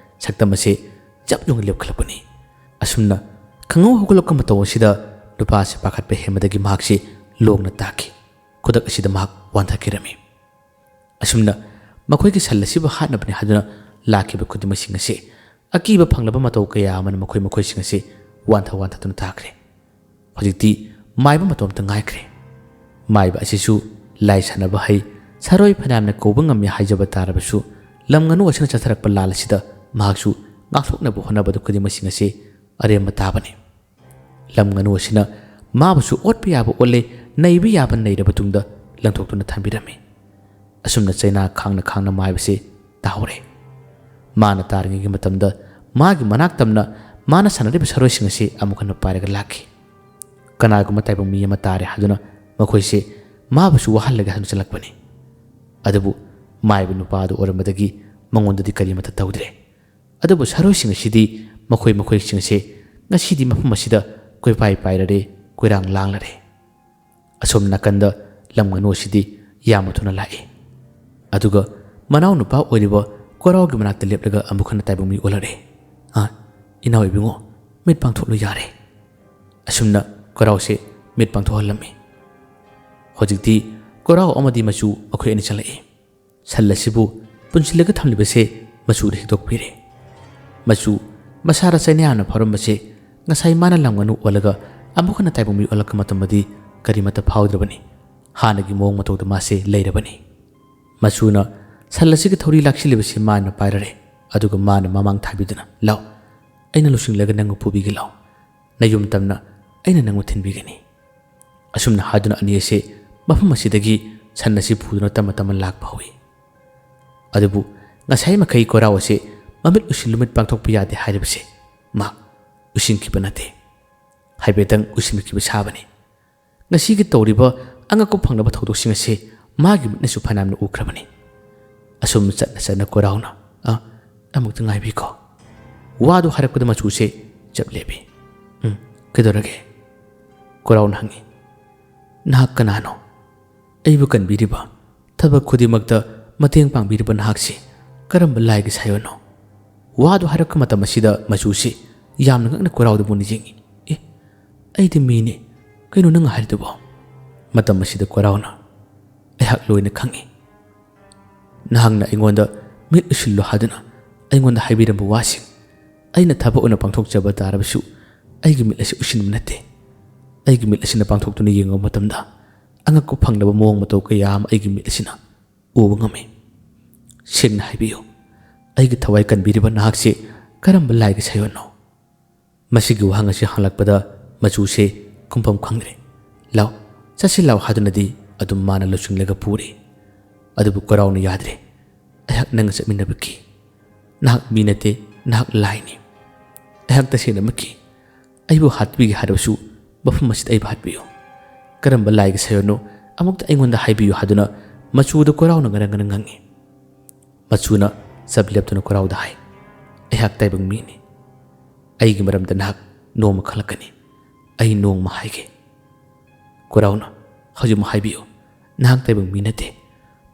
ꯁꯛꯇꯝ ꯑꯁꯦ ꯆꯞ ꯌꯨꯡꯅ ꯂꯦꯞꯈꯠꯂꯛꯄꯅꯤ꯫ ꯑꯁꯨꯝꯅ ꯈꯪꯍꯧ ꯍꯧꯒꯠꯂꯛꯄ ꯃꯇꯧ ꯑꯁꯤꯗ ꯅꯨꯄꯥ ꯑꯁꯤ ꯄꯥꯈꯠꯄ ꯍꯦꯟꯕꯗꯒꯤ ꯃꯍꯥꯛꯁꯤ ꯂꯣꯡꯅ ꯇꯥꯈꯤ꯫ ꯈꯨꯗꯛ ꯑꯁꯤꯗ ꯃꯍꯥꯛ ꯋꯥꯟꯊꯈꯤꯔꯝꯃꯤ꯫ ꯑꯁꯨꯝꯅ ꯃꯈꯣꯏꯒꯤ ꯁꯟ ꯑꯁꯤꯕꯨ ꯍꯥꯠꯅꯕꯅꯤ ꯍꯥꯏꯗꯨꯅ ꯂꯥꯛꯈꯤꯕ ꯈꯨꯗꯤꯡꯃꯛꯁꯤꯡ ꯑꯁꯤ ꯑꯀꯤꯕ ꯐꯪꯂꯕ ꯃꯇꯧ ꯀꯌꯥ ꯑꯃꯅ ꯃꯈꯣꯏ ꯃꯈꯣꯏꯁꯤꯡ ꯑꯁꯤ ꯋꯥꯟꯊ ꯋꯥꯟꯊꯗꯨꯅ ꯊꯥꯈ꯭ꯔꯦ꯫ ꯍꯧꯖꯤꯛꯇꯤ ꯃꯥꯏꯕ ꯃꯇꯣꯝꯇ ꯉꯥꯏꯈ꯭ꯔꯦ꯫ ꯃꯥꯏꯕ ꯑꯁꯤꯁꯨ ꯂꯥꯏ ꯁꯥꯟꯅꯕ ꯍꯩ, ꯁꯥꯔꯣꯏ ꯐꯅꯌꯥꯝꯅ ꯀꯧꯕ ꯉꯝꯃꯤ ꯍꯥꯏꯖꯕ ꯇꯥꯔꯕꯁꯨ, ꯂꯝ ꯉꯥꯅꯨ ꯑꯁꯤꯅ ꯆꯠꯊꯔꯛꯄ ꯂꯥꯜ ꯑꯁꯤꯗ ꯃꯍꯥꯛꯁꯨ ꯉꯥꯛꯊꯣꯛꯅꯕ ꯍꯣꯠꯅꯕꯗ ꯈꯨꯗꯤꯡꯃꯛꯁꯤꯡ ꯑꯁꯤ ꯑꯔꯦꯝꯕ ꯇꯥꯕꯅꯤ꯫ ꯂꯝ ꯉꯥꯅꯨ ꯑꯁꯤꯅ ꯃꯥꯕꯨꯁꯨ ꯑꯣꯠꯄ ꯌꯥꯕ ꯑꯣꯠꯂꯦ, ꯅꯩꯕ ꯌꯥꯕ ꯅꯩꯔꯕ ꯇꯨꯡꯗ ꯂꯪꯊꯣꯛꯇꯨꯅ ꯊꯝꯕꯤꯔꯝꯃꯤ꯫ ꯑꯁꯨꯝꯅ ꯆꯩꯅꯥ ꯈꯥꯡꯅ ꯈꯥꯡꯅ ꯃꯥꯏꯕꯁꯤ ꯇꯥꯍꯧꯔꯦ꯫ ꯃꯥꯅ ꯇꯥꯔꯤꯉꯩꯒꯤ ꯃꯇꯝꯗ ꯃꯥꯒꯤ ꯃꯅꯥꯛ ꯇꯝꯅ ꯃꯥꯅ ꯁꯥꯟꯅꯔꯤꯕ ꯁꯔꯣꯏꯁꯤꯡ ꯑꯁꯤ ꯑꯃꯨꯛ ꯍꯟꯅ ꯄꯥꯏꯔꯒ ꯂꯥꯛꯈꯤ꯫ ꯀꯅꯥꯒꯨꯝꯕ ꯇꯥꯏꯕꯪ ꯃꯤ ꯑꯃ ꯇꯥꯔꯦ ꯍꯥꯏꯗꯨꯅ ꯃꯈꯣꯏꯁꯦ ꯃꯥꯕꯨꯁꯨ ꯋꯥꯍꯜꯂꯒꯦ ꯍꯥꯏꯗꯨꯅ ꯆꯪꯂꯛꯄꯅꯤ꯫ ꯑꯗꯨꯕꯨ ꯃꯥꯏꯕ ꯅꯨꯄꯥ ꯑꯗꯨ ꯑꯣꯏꯔꯝꯕꯗꯒꯤ ꯃꯉꯣꯟꯗꯗꯤ ꯀꯔꯤꯃꯠꯇ ꯇꯧꯗ꯭ꯔꯦ꯫ ꯑꯗꯨꯕꯨ ꯁꯔꯣꯏꯁꯤꯡ ꯑꯁꯤꯗꯤ ꯃꯈꯣꯏ ꯃꯈꯣꯏꯁꯤꯡ ꯑꯁꯦ ꯉꯁꯤꯗꯤ ꯃꯐꯝ ꯑꯁꯤꯗ ꯀꯣꯏꯄꯥꯏ ꯄꯥꯏꯔꯔꯦ, ꯀꯣꯏꯔꯥꯡ ꯂꯥꯡꯂꯔꯦ꯫ ꯑꯁꯣꯝ ꯅꯥꯀꯟꯗ ꯂꯝ ꯉꯥꯅꯨ ꯑꯁꯤꯗꯤ ꯌꯥꯝꯅ ꯊꯨꯅ ꯂꯥꯛꯏ꯫ ꯑꯗꯨꯒ ꯃꯅꯥꯎ ꯅꯨꯄꯥ ꯑꯣꯏꯔꯤꯕ ꯀꯣꯔꯥꯎꯒꯤ ꯃꯅꯥꯛꯇ ꯂꯦꯞꯂꯒ ꯑꯃꯨꯛ ꯍꯟꯅ ꯇꯥꯏꯕꯪ ꯃꯤ ꯑꯣꯜꯂꯔꯦ꯫ "ꯑꯥ, ꯏꯅꯥꯎ ꯏꯕꯨꯡꯉꯣ, ꯃꯤꯠ ꯄꯥꯡꯊꯣꯛꯂꯨ ꯌꯥꯔꯦ꯫" ꯑꯁꯨꯝꯅ ꯀꯣꯔꯥꯎꯁꯦ ꯃꯤꯠ ꯄꯥꯡꯊꯣꯛꯍꯜꯂꯝꯃꯤ꯫ ꯍꯧꯖꯤꯛꯇꯤ ꯀꯣꯔꯥꯎ ꯑꯃꯗꯤ ꯃꯆꯨ ꯃꯈꯣꯏ ꯑꯅꯤ ꯆꯪꯂꯛꯏ꯫ ꯁꯟ ꯑꯁꯤꯕꯨ ꯄꯨꯟꯁꯤꯜꯂꯒ ꯊꯝꯂꯤꯕꯁꯦ ꯃꯆꯨꯅ ꯍꯤꯗꯣꯛꯄꯤꯔꯦ꯫ ꯃꯆꯨ ꯃꯁꯥꯗ ꯆꯩꯅꯥ ꯌꯥꯝꯅ ꯐꯥꯎꯔꯝꯕꯁꯦ ꯉꯁꯥꯏ ꯃꯥꯅ ꯂꯝ ꯉꯥꯅꯨ ꯑꯣꯜꯂꯒ ꯑꯃꯨꯛ ꯍꯟꯅ ꯇꯥꯏꯕꯪ ꯃꯤ ꯑꯣꯜꯂꯛꯄ ꯃꯇꯝꯗꯗꯤ ꯀꯔꯤꯃꯠꯇ ꯐꯥꯎꯗ꯭ꯔꯕꯅꯤ꯫ ꯍꯥꯟꯅꯒꯤ ꯃꯑꯣꯡ ꯃꯇꯧꯗ ꯃꯥꯁꯦ ꯂꯩꯔꯕꯅꯤ꯫ ꯃꯆꯨꯅ ꯁꯟ ꯑꯁꯤꯒꯤ ꯊꯧꯔꯤ ꯂꯥꯛꯁꯤꯜꯂꯤꯕꯁꯤ ꯃꯥꯅ ꯄꯥꯏꯔꯔꯦ꯫ ꯑꯗꯨꯒ ꯃꯥꯅ ꯃꯃꯥꯡ ꯊꯥꯕꯤꯗꯨꯅ, "ꯂꯥꯎ, ꯑꯩꯅ ꯂꯨꯆꯤꯡꯂꯒ ꯅꯪꯕꯨ ꯄꯨꯕꯤꯒꯦ ꯂꯥꯎ꯫ ꯅꯌꯨꯝ ꯇꯝꯅ ꯑꯩꯅ ꯅꯪꯕꯨ ꯊꯤꯟꯕꯤꯒꯅꯤ꯫" ꯑꯁꯨꯝꯅ ꯍꯥꯏꯗꯨꯅ ꯑꯅꯤ ꯑꯁꯦ ꯃꯐꯝ ꯑꯁꯤꯗꯒꯤ ꯁꯟ ꯑꯁꯤ ꯄꯨꯗꯨꯅ ꯇꯞꯅ ꯇꯞꯅ ꯂꯥꯛꯄ ꯍꯧꯏ꯫ ꯑꯗꯨꯕꯨ ꯉꯁꯥꯏ ꯃꯈꯩ ꯀꯣꯔꯥꯎ ꯑꯁꯤ ꯃꯃꯤꯠ ꯎꯏꯁꯤꯜꯂꯨ, ꯃꯤꯠ ꯄꯥꯡꯊꯣꯛꯄ ꯌꯥꯗꯦ ꯍꯥꯏꯔꯤꯕꯁꯦ ꯃꯥ ꯎꯏꯁꯤꯟꯈꯤꯕ ꯅꯠꯇꯦ꯫ ꯍꯥꯏꯐꯦꯠꯇꯪ ꯎꯏꯁꯤꯟꯈꯤꯕ ꯁꯥꯕꯅꯤ꯫ ꯉꯁꯤꯒꯤ ꯇꯧꯔꯤꯕ ꯑꯉꯛꯄ ꯐꯪꯂꯕ ꯊꯧꯗꯣꯛꯁꯤꯡ ꯑꯁꯤ ꯃꯥꯒꯤ ꯃꯤꯠꯅꯁꯨ ꯐꯅꯌꯥꯝꯅ ꯎꯈ꯭ꯔꯕꯅꯤ꯫ ꯑꯁꯨꯝ ꯆꯠꯅ ꯆꯠꯅ ꯀꯣꯔꯥꯎꯅ, "ꯑ, ꯑꯃꯨꯛꯇ ꯉꯥꯏꯕꯤꯈꯣ꯫" ꯋꯥꯗꯨ ꯍꯥꯏꯔꯛꯄꯗ ꯃꯆꯨꯁꯦ ꯆꯞ ꯂꯦꯞꯄꯤ꯫ "ꯎꯝ, ꯀꯩꯗꯧꯔꯒꯦ?" ꯀꯣꯔꯥꯎꯅ ꯍꯪꯉꯤ꯫ "ꯅꯍꯥꯛ ꯀꯅꯥꯅꯣ? ꯑꯩꯕꯨ ꯀꯟꯕꯤꯔꯤꯕ, ꯊꯕꯛ ꯈꯨꯗꯤꯡꯃꯛꯇ ꯃꯇꯦꯡ ꯄꯥꯡꯕꯤꯔꯤꯕ ꯅꯍꯥꯛꯁꯤ ꯀꯔꯝꯕ ꯂꯥꯏꯒꯤ ꯁꯥꯏꯑꯣꯟꯅꯣ?" ꯋꯥꯗꯨ ꯍꯥꯏꯔꯛꯄ ꯃꯇꯝ ꯑꯁꯤꯗ ꯃꯆꯨꯁꯤ ꯌꯥꯝꯅ ꯉꯛꯅ ꯀꯣꯔꯥꯎꯗꯨꯕꯨ ꯅꯤꯡꯁꯤꯡꯉꯤ꯫ "ꯑꯦ, ꯑꯩꯗꯤ ꯃꯤꯅꯤ꯫ ꯀꯩꯅꯣ ꯅꯪ ꯍꯥꯏꯔꯤꯗꯨꯕꯣ?" ꯃꯇꯝ ꯑꯁꯤꯗ ꯀꯣꯔꯥꯎꯅ, "ꯑꯩꯍꯥꯛ ꯂꯣꯏꯅ ꯈꯪꯏ꯫ ꯅꯍꯥꯛꯅ ꯑꯩꯉꯣꯟꯗ ꯃꯤꯠ ꯎꯏꯁꯤꯜꯂꯨ ꯍꯥꯏꯗꯨꯅ ꯑꯩꯉꯣꯟꯗ ꯍꯥꯏꯕꯤꯔꯝꯕ ꯋꯥꯁꯤꯡ ꯑꯩꯅ ꯊꯕꯛ ꯑꯣꯏꯅ ꯄꯥꯡꯊꯣꯛꯆꯕ ꯇꯥꯔꯕꯁꯨ ꯑꯩꯒꯤ ꯃꯤꯠ ꯑꯁꯤ ꯎꯏꯁꯤꯟꯕ ꯅꯠꯇꯦ꯫ ꯑꯩꯒꯤ ꯃꯤꯠ ꯑꯁꯤꯅ ꯄꯥꯡꯊꯣꯛꯇꯨꯅ ꯌꯦꯡꯕ ꯃꯇꯝꯗ ꯑꯉꯛꯄ ꯐꯪꯂꯕ ꯃꯑꯣꯡ ꯃꯇꯧ ꯀꯌꯥ ꯑꯃ ꯑꯩꯒꯤ ꯃꯤꯠ ꯑꯁꯤꯅ ꯎꯕ ꯉꯝꯃꯤ꯫ ꯁꯦꯡꯅ ꯍꯥꯏꯕꯤꯌꯨ, ꯑꯩꯒꯤ ꯊꯋꯥꯏ ꯀꯟꯕꯤꯔꯤꯕ ꯅꯍꯥꯛꯁꯤ ꯀꯔꯝꯕ ꯂꯥꯏꯒꯤ ꯁꯥꯏꯑꯣꯟꯅꯣ?" ꯃꯁꯤꯒꯤ ꯋꯥꯍꯪ ꯑꯁꯤ ꯍꯪꯂꯛꯄꯗ ꯃꯆꯨꯁꯦ ꯈꯨꯝꯐꯝ ꯈꯪꯗ꯭ꯔꯦ꯫ "ꯂꯥꯎ, ꯆꯠꯁꯤ ꯂꯥꯎ" ꯍꯥꯏꯗꯨꯅꯗꯤ ꯑꯗꯨꯝ ꯃꯥꯅ ꯂꯨꯆꯤꯡꯂꯒ ꯄꯨꯔꯦ꯫ ꯑꯗꯨꯕꯨ ꯀꯣꯔꯥꯎꯅ ꯌꯥꯗ꯭ꯔꯦ꯫ "ꯑꯩꯍꯥꯛ ꯅꯪꯒ ꯆꯠꯃꯤꯟꯅꯕ ꯀꯤ꯫ ꯅꯍꯥꯛ ꯃꯤ ꯅꯠꯇꯦ, ꯅꯍꯥꯛ ꯂꯥꯏꯅꯤ꯫ ꯑꯩꯍꯥꯛ ꯇꯁꯦꯡꯅꯃꯛꯀꯤ ꯑꯩꯕꯨ ꯍꯥꯠꯄꯤꯒꯦ ꯍꯥꯏꯔꯕꯁꯨ ꯃꯐꯝ ꯑꯁꯤꯗ ꯑꯩꯕꯨ ꯍꯥꯠꯄꯤꯌꯨ꯫ ꯀꯔꯝꯕ ꯂꯥꯏꯒꯤ ꯁꯥꯌꯣꯟꯅꯣ ꯑꯃꯨꯛꯇ ꯑꯩꯉꯣꯟꯗ ꯍꯥꯏꯕꯤꯌꯨ" ꯍꯥꯏꯗꯨꯅ ꯃꯆꯨꯗ ꯀꯣꯔꯥꯎꯅ ꯉꯔꯪ ꯉꯔꯪ ꯉꯪꯉꯤ꯫ ꯃꯆꯨꯅ ꯆꯞ ꯂꯦꯞꯇꯨꯅ ꯀꯣꯔꯥꯎꯗ ꯍꯥꯏ, "ꯑꯩꯍꯥꯛ ꯇꯥꯏꯕꯪ ꯃꯤꯅꯤ꯫ ꯑꯩꯒꯤ ꯃꯔꯝꯗ ꯅꯍꯥꯛ ꯅꯣꯡꯃ ꯈꯜꯂꯛꯀꯅꯤ꯫ ꯑꯩ ꯅꯣꯡꯃ ꯍꯥꯏꯒꯦ"꯫ ꯀꯣꯔꯥꯎꯅ, "ꯍꯧꯖꯤꯛꯃꯛ ꯍꯥꯏꯕꯤꯌꯨ꯫ ꯅꯍꯥꯛ ꯇꯥꯏꯕꯪ ꯃꯤ ꯅꯠꯇꯦ꯫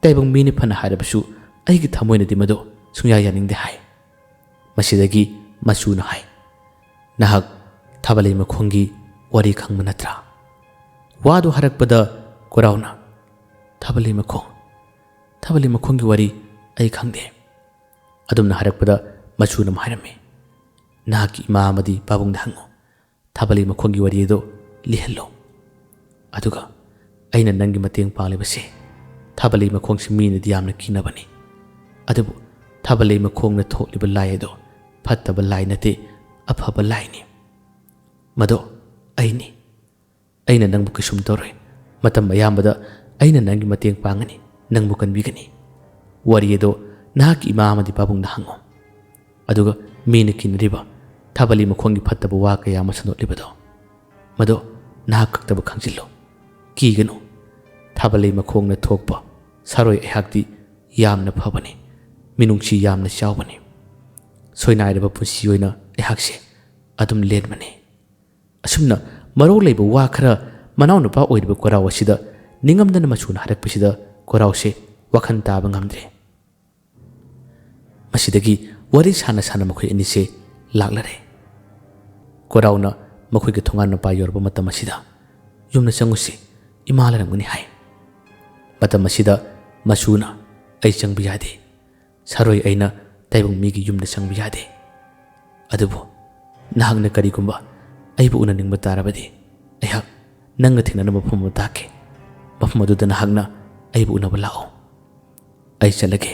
ꯇꯥꯏꯕꯪ ꯃꯤꯅꯤ ꯐꯅ ꯍꯥꯏꯔꯕꯁꯨ ꯑꯩꯒꯤ ꯊꯃꯣꯏꯅꯗꯤ ꯃꯗꯨ ꯁꯨꯡꯌꯥ ꯌꯥꯅꯤꯡꯗꯦ" ꯍꯥꯏ꯫ ꯃꯁꯤꯗꯒꯤ ꯃꯆꯨꯅ ꯍꯥꯏ, "ꯅꯍꯥꯛ ꯊꯥꯕꯜꯂꯩ ꯃꯈꯣꯡꯒꯤ ꯋꯥꯔꯤ ꯈꯪꯕ ꯅꯠꯇ꯭ꯔꯥ?" ꯋꯥꯗꯨ ꯍꯥꯏꯔꯛꯄꯗ ꯀꯣꯔꯥꯎꯅ, "ꯊꯥꯕꯜꯂꯩ ꯃꯈꯣꯡ? ꯊꯥꯕꯜꯂꯩ ꯃꯈꯣꯡꯒꯤ ꯋꯥꯔꯤ ꯑꯩ ꯈꯪꯗꯦ"꯫ ꯑꯗꯨꯝꯅ ꯍꯥꯏꯔꯛꯄꯗ ꯃꯆꯨꯅ ꯑꯃꯨꯛ ꯍꯥꯏꯔꯝꯃꯤ, "ꯅꯍꯥꯛꯀꯤ ꯏꯃꯥ ꯑꯃꯗꯤ ꯄꯥꯕꯨꯡꯗ ꯍꯪꯉꯨ꯫ ꯊꯥꯕꯜꯂꯩ ꯃꯈꯣꯡꯒꯤ ꯋꯥꯔꯤ ꯑꯗꯨ ꯂꯤꯍꯜꯂꯣ꯫ ꯑꯗꯨꯒ ꯑꯩꯅ ꯅꯪꯒꯤ ꯃꯇꯦꯡ ꯄꯥꯡꯂꯤꯕꯁꯦ, ꯊꯥꯕꯜꯂꯩ ꯃꯈꯣꯡꯁꯤ ꯃꯤꯅꯗꯤ ꯌꯥꯝꯅ ꯀꯤꯅꯕꯅꯤ꯫ ꯑꯗꯨꯕꯨ ꯊꯥꯕꯜꯂꯩ ꯃꯈꯣꯡꯅ ꯊꯣꯛꯂꯤꯕ ꯂꯥꯏ ꯑꯗꯣ ꯐꯠꯇꯕ ꯂꯥꯏ ꯅꯠꯇꯦ, ꯑꯐꯕ ꯂꯥꯏꯅꯤ꯫ ꯃꯗꯣ ꯑꯩꯅꯤ꯫ ꯑꯩꯅ ꯅꯪꯕꯨ ꯀꯩꯁꯨꯝ ꯇꯧꯔꯣꯏ꯫ ꯃꯇꯝ ꯑꯌꯥꯝꯕꯗ ꯑꯩꯅ ꯅꯪꯒꯤ ꯃꯇꯦꯡ ꯄꯥꯡꯒꯅꯤ, ꯅꯪꯕꯨ ꯀꯟꯕꯤꯒꯅꯤ꯫ ꯋꯥꯔꯤ ꯑꯗꯣ ꯅꯍꯥꯛꯀꯤ ꯏꯃꯥ ꯑꯃꯗꯤ ꯄꯥꯕꯨꯡꯗ ꯍꯪꯉꯨ꯫ ꯑꯗꯨꯒ ꯃꯤꯅ ꯀꯤꯅꯔꯤꯕ ꯊꯥꯕꯜꯂꯩ ꯃꯈꯣꯡꯒꯤ ꯐꯠꯇꯕ ꯋꯥ ꯀꯌꯥ ꯑꯃ ꯁꯟꯗꯣꯛꯂꯤꯕꯗꯣ, ꯃꯗꯣ ꯅꯍꯥꯛ ꯈꯛꯇꯕꯨ ꯈꯪꯖꯤꯜꯂꯨ꯫ ꯀꯤꯒꯅꯨ꯫ ꯊꯥꯕꯜꯂꯩ ꯃꯈꯣꯡꯅ ꯊꯣꯛꯄ ꯁꯥꯔꯣꯏ ꯑꯩꯍꯥꯛꯇꯤ ꯌꯥꯝꯅ ꯐꯕꯅꯤ, ꯃꯤꯅꯨꯡꯁꯤ ꯌꯥꯝꯅ ꯆꯥꯎꯕꯅꯤ꯫ ꯁꯣꯏꯅꯥꯏꯔꯕ ꯄꯨꯟꯁꯤ ꯑꯣꯏꯅ ꯑꯩꯍꯥꯛꯁꯦ ꯑꯗꯨꯝ ꯂꯦꯟꯕꯅꯤ"꯫ ꯑꯁꯨꯝꯅ ꯃꯔꯧ ꯂꯩꯕ ꯋꯥ ꯈꯔ ꯃꯅꯥꯎꯅꯨꯄꯥ ꯑꯣꯏꯔꯤꯕ ꯀꯣꯔꯥꯎ ꯑꯁꯤꯗ ꯅꯤꯡꯉꯝꯗꯅ ꯃꯆꯨꯅ ꯍꯥꯏꯔꯛꯄꯁꯤꯗ ꯀꯣꯔꯥꯎꯁꯦ ꯋꯥꯈꯜ ꯇꯥꯕ ꯉꯝꯗ꯭ꯔꯦ꯫ ꯃꯁꯤꯗꯒꯤ ꯋꯥꯔꯤ ꯁꯥꯅ ꯁꯥꯅ ꯃꯈꯣꯏ ꯑꯅꯤꯁꯦ ꯂꯥꯛꯂꯔꯦ꯫ ꯀꯣꯔꯥꯎꯅ ꯃꯈꯣꯏꯒꯤ ꯊꯣꯡꯒꯥꯟ ꯃꯄꯥ ꯌꯧꯔꯕ ꯃꯇꯝ ꯑꯁꯤꯗ, "ꯌꯨꯝꯗ ꯆꯪꯉꯨꯁꯤ, ꯏꯃꯥ ꯂꯩꯔꯝꯒꯅꯤ" ꯍꯥꯏ꯫ ꯃꯇꯝ ꯑꯁꯤꯗ ꯃꯆꯨꯅ, "ꯑꯩ ꯆꯪꯕ ꯌꯥꯗꯦ꯫ ꯁꯥꯔꯣꯏ ꯑꯩꯅ ꯇꯥꯏꯕꯪ ꯃꯤꯒꯤ ꯌꯨꯝꯗ ꯆꯪꯕ ꯌꯥꯗꯦ꯫ ꯑꯗꯨꯕꯨ ꯅꯍꯥꯛꯅ ꯀꯔꯤꯒꯨꯝꯕ ꯑꯩꯕꯨ ꯎꯅꯅꯤꯡꯕ ꯇꯥꯔꯕꯗꯤ, ꯑꯩꯍꯥꯛ ꯅꯪꯒ ꯊꯦꯡꯅꯅꯕ ꯃꯐꯝ ꯑꯃ ꯇꯥꯛꯀꯦ꯫ ꯃꯐꯝ ꯑꯗꯨꯗ ꯅꯍꯥꯛꯅ ꯑꯩꯕꯨ ꯎꯅꯕ ꯂꯥꯛꯑꯣ꯫ ꯑꯩ ꯆꯠꯂꯒꯦ꯫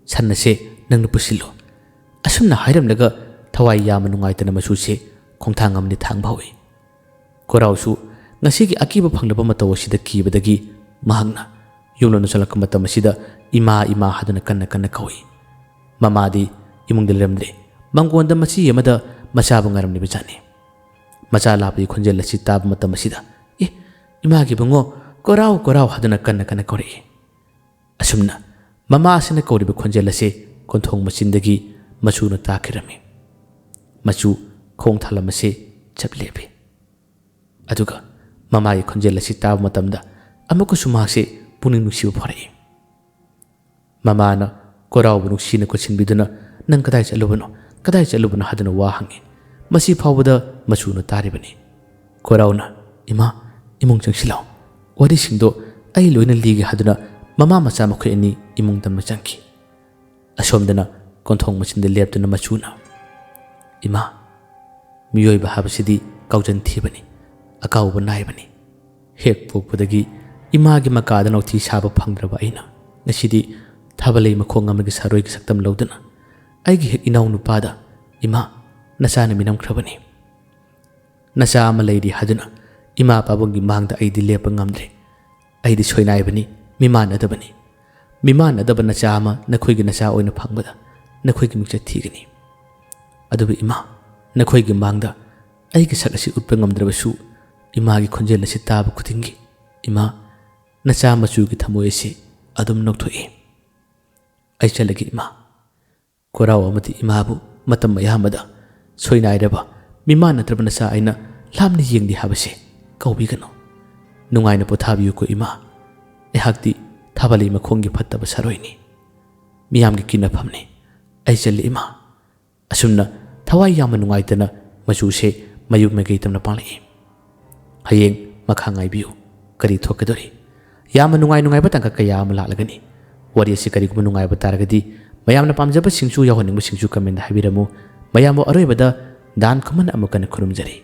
ꯁꯟ ꯑꯁꯦ ꯅꯪꯅ ꯄꯨꯁꯤꯜꯂꯨ"꯫ ꯑꯁꯨꯝꯅ ꯍꯥꯏꯔꯝꯂꯒ ꯊꯋꯥꯏ ꯌꯥꯝꯅ ꯅꯨꯡꯉꯥꯏꯇꯅ ꯃꯆꯨꯁꯦ ꯈꯣꯡꯊꯥꯡ ꯑꯃꯅꯤ ꯊꯥꯡꯕ ꯍꯧꯏ꯫ ꯀꯣꯔꯥꯎꯁꯨ ꯉꯁꯤꯒꯤ ꯑꯀꯤꯕ ꯐꯪꯂꯕ ꯃꯇꯧ ꯑꯁꯤꯗ ꯀꯤꯕꯗꯒꯤ ꯃꯍꯥꯛꯅ ꯌꯨꯝꯂꯣꯝꯗ ꯆꯪꯂꯛꯄ ꯃꯇꯝ ꯑꯁꯤꯗ ꯏꯃꯥ, ꯏꯃꯥ ꯍꯥꯏꯗꯨꯅ ꯀꯟꯅ ꯀꯟꯅ ꯀꯧꯏ꯫ ꯃꯃꯥꯗꯤ ꯏꯃꯨꯡꯗ ꯂꯩꯔꯝꯗ꯭ꯔꯦ꯫ ꯃꯪꯒꯣꯟꯗ ꯃꯆꯤ ꯑꯃꯗ ꯃꯆꯥꯕꯨ ꯉꯥꯏꯔꯝꯂꯤꯕ ꯖꯥꯠꯅꯤ꯫ ꯃꯆꯥ ꯂꯥꯛꯄꯒꯤ ꯈꯣꯟꯖꯦꯜ ꯑꯁꯤ ꯇꯥꯕ ꯃꯇꯝ ꯑꯁꯤꯗ, "ꯑꯦ, ꯏꯃꯥꯒꯤ ꯏꯕꯨꯡꯉꯣ, ꯀꯣꯔꯥꯎ, ꯀꯣꯔꯥꯎ" ꯍꯥꯏꯗꯨꯅ ꯀꯟꯅ ꯀꯟꯅ ꯀꯧꯔꯛꯏ꯫ ꯑꯁꯨꯝꯅ ꯃꯃꯥ ꯑꯁꯤꯅ ꯀꯧꯔꯤꯕ ꯈꯣꯟꯖꯦꯜ ꯑꯁꯤ ꯀꯣꯟꯊꯣꯡ ꯃꯆꯤꯟꯗꯒꯤ ꯃꯆꯨꯅ ꯇꯥꯈꯤꯔꯝꯃꯤ꯫ ꯃꯆꯨ ꯈꯣꯡ ꯊꯥꯂꯝ ꯑꯁꯤ ꯆꯞ ꯂꯦꯞꯄꯤ꯫ ꯑꯗꯨꯒ ꯃꯃꯥꯒꯤ ꯈꯣꯟꯖꯦꯜ ꯑꯁꯤ ꯇꯥꯕ ꯃꯇꯝꯗ ꯑꯃꯨꯛꯀꯁꯨ ꯃꯍꯥꯛꯁꯦ ꯄꯨꯛꯅꯤꯡ ꯅꯨꯡꯁꯤꯕ ꯐꯥꯎꯔꯛꯏ꯫ ꯃꯃꯥꯅ ꯀꯣꯔꯥꯎꯕꯨ ꯅꯨꯡꯁꯤꯅ ꯀꯣꯏꯁꯤꯟꯕꯤꯗꯨꯅ, "ꯅꯪ ꯀꯗꯥꯏ ꯆꯠꯂꯨꯕꯅꯣ? ꯀꯗꯥꯏ ꯆꯠꯂꯨꯕꯅꯣ?" ꯍꯥꯏꯗꯨꯅ ꯋꯥ ꯍꯪꯉꯤ꯫ ꯃꯁꯤ ꯐꯥꯎꯕꯗ ꯃꯆꯨꯅ ꯇꯥꯔꯤꯕꯅꯤ꯫ ꯀꯣꯔꯥꯎꯅ, "ꯏꯃꯥ, ꯏꯃꯨꯡ ꯆꯪꯁꯤꯜꯂꯣ꯫ ꯋꯥꯔꯤꯁꯤꯡꯗꯣ ꯑꯩ ꯂꯣꯏꯅ ꯂꯤꯒꯦ" ꯍꯥꯏꯗꯨꯅ ꯃꯃꯥ ꯃꯆꯥ ꯃꯈꯣꯏ ꯑꯅꯤ ꯏꯃꯨꯡ ꯇꯝꯅ ꯆꯪꯈꯤ꯫ ꯑꯁꯣꯝꯗꯅ ꯀꯣꯟꯊꯣꯡ ꯃꯆꯤꯟꯗ ꯂꯦꯞꯇꯨꯅ ꯃꯆꯨꯅ, "ꯏꯃꯥ, ꯃꯤꯑꯣꯏꯕ ꯍꯥꯏꯕꯁꯤꯗꯤ ꯀꯥꯎꯖꯟ ꯊꯤꯕꯅꯤ, ꯑꯀꯥꯎꯕ ꯅꯥꯏꯕꯅꯤ꯫ ꯍꯦꯛ ꯄꯣꯛꯄꯗꯒꯤ ꯏꯃꯥꯒꯤ ꯃꯀꯥꯗ ꯅꯥꯎꯊꯤ ꯁꯥꯕ ꯐꯪꯗ꯭ꯔꯕ ꯑꯩꯅ ꯉꯁꯤꯗꯤ ꯊꯥꯕꯜꯂꯩ ꯃꯈꯣꯡ ꯑꯃꯒꯤ ꯁꯥꯔꯣꯏꯒꯤ ꯁꯛꯇꯝ ꯂꯧꯗꯨꯅ ꯑꯩꯒꯤ ꯍꯦꯛ ꯏꯅꯥꯎ ꯅꯨꯄꯥꯗ, 'ꯏꯃꯥ, ꯅꯆꯥꯅ ꯃꯤꯅꯝꯈ꯭ꯔꯕꯅꯤ꯫ ꯅꯆꯥ ꯑꯃ ꯂꯩꯔꯤ' ꯍꯥꯏꯗꯨꯅ ꯏꯃꯥ ꯄꯥꯕꯨꯡꯒꯤ ꯃꯥꯡꯗ ꯑꯩꯗꯤ ꯂꯦꯞꯄ ꯉꯝꯗ꯭ꯔꯦ꯫ ꯑꯩꯗꯤ ꯁꯣꯏꯅꯥꯏꯕꯅꯤ, ꯃꯤꯃꯥꯟꯅꯗꯕꯅꯤ꯫ ꯃꯤꯃꯥꯟꯅꯗꯕ ꯅꯆꯥ ꯑꯃ ꯅꯈꯣꯏꯒꯤ ꯅꯆꯥ ꯑꯣꯏꯅ ꯐꯪꯕꯗ ꯅꯈꯣꯏꯒꯤ ꯃꯤꯡꯆꯠ ꯊꯤꯒꯅꯤ꯫ ꯑꯗꯨꯕꯨ ꯏꯃꯥ, ꯅꯈꯣꯏꯒꯤ ꯃꯥꯡꯗ ꯑꯩꯒꯤ ꯁꯛ ꯑꯁꯤ ꯎꯠꯄ ꯉꯝꯗ꯭ꯔꯕꯁꯨ, ꯏꯃꯥꯒꯤ ꯈꯣꯟꯖꯦꯜ ꯑꯁꯤ ꯇꯥꯕ ꯈꯨꯗꯤꯡꯒꯤ, ꯏꯃꯥ, ꯅꯆꯥ ꯃꯆꯨꯒꯤ ꯊꯃꯣꯏ ꯑꯁꯤ ꯑꯗꯨꯝ ꯅꯣꯛꯊꯣꯛꯏ꯫ ꯑꯩ ꯆꯠꯂꯒꯦ ꯏꯃꯥ"꯫ ꯀꯣꯔꯥꯎ ꯑꯃꯗꯤ ꯏꯃꯥꯕꯨ ꯃꯇꯝ ꯑꯌꯥꯝꯕꯗ ꯁꯣꯏꯅꯥꯏꯔꯕ, ꯃꯤꯃꯥꯟ ꯅꯠꯇ꯭ꯔꯕ ꯅꯆꯥ ꯑꯩꯅ ꯂꯥꯞꯅ ꯌꯦꯡꯗꯦ ꯍꯥꯏꯕꯁꯦ ꯀꯧꯕꯤꯒꯅꯨ꯫ ꯅꯨꯡꯉꯥꯏꯅ ꯄꯣꯊꯥꯕꯤꯌꯨꯀꯣ ꯏꯃꯥ꯫ ꯑꯩꯍꯥꯛꯇꯤ ꯊꯥꯕꯜꯂꯩ ꯃꯈꯣꯡꯒꯤ ꯐꯠꯇꯕ ꯁꯥꯔꯣꯏꯅꯤ꯫ ꯃꯤꯌꯥꯝꯒꯤ ꯀꯤꯅꯐꯝꯅꯤ꯫ ꯑꯩ ꯆꯠꯂꯤ ꯏꯃꯥ꯫ ꯑꯁꯨꯝꯅ ꯊꯋꯥꯏ ꯌꯥꯝꯅ ꯅꯨꯡꯉꯥꯏꯇꯅ ꯃꯆꯨꯁꯦ ꯃꯌꯨꯝ ꯃꯥꯏꯀꯩ ꯇꯝꯅ ꯄꯥꯡꯂꯛꯏ꯫ ꯍꯌꯦꯡ ꯃꯈꯥ ꯉꯥꯏꯕꯤꯌꯨ꯫ ꯀꯔꯤ ꯊꯣꯛꯀꯗꯧꯔꯤ? ꯌꯥꯝꯅ ꯅꯨꯡꯉꯥꯏ ꯅꯨꯡꯉꯥꯏꯕ ꯇꯥꯡꯀꯛ ꯀꯌꯥ ꯑꯃ ꯂꯥꯛꯂꯒꯅꯤ꯫ ꯋꯥꯔꯤ ꯑꯁꯤ ꯀꯔꯤꯒꯨꯝꯕ ꯅꯨꯡꯉꯥꯏꯕ ꯇꯥꯔꯒꯗꯤ, ꯃꯌꯥꯝꯅ ꯄꯥꯝꯖꯕꯁꯤꯡꯁꯨ ꯌꯥꯎꯍꯟꯅꯤꯡꯕꯁꯤꯡꯁꯨ comment ꯍꯥꯏꯕꯤꯔꯝꯃꯨ꯫ ꯃꯌꯥꯝꯕꯨ ꯑꯔꯣꯏꯕꯗ ꯗꯥꯟ ꯈꯨꯃꯟ ꯑꯃꯨꯛ ꯀꯟꯅ ꯈꯨꯔꯨꯝꯖꯔꯤ꯫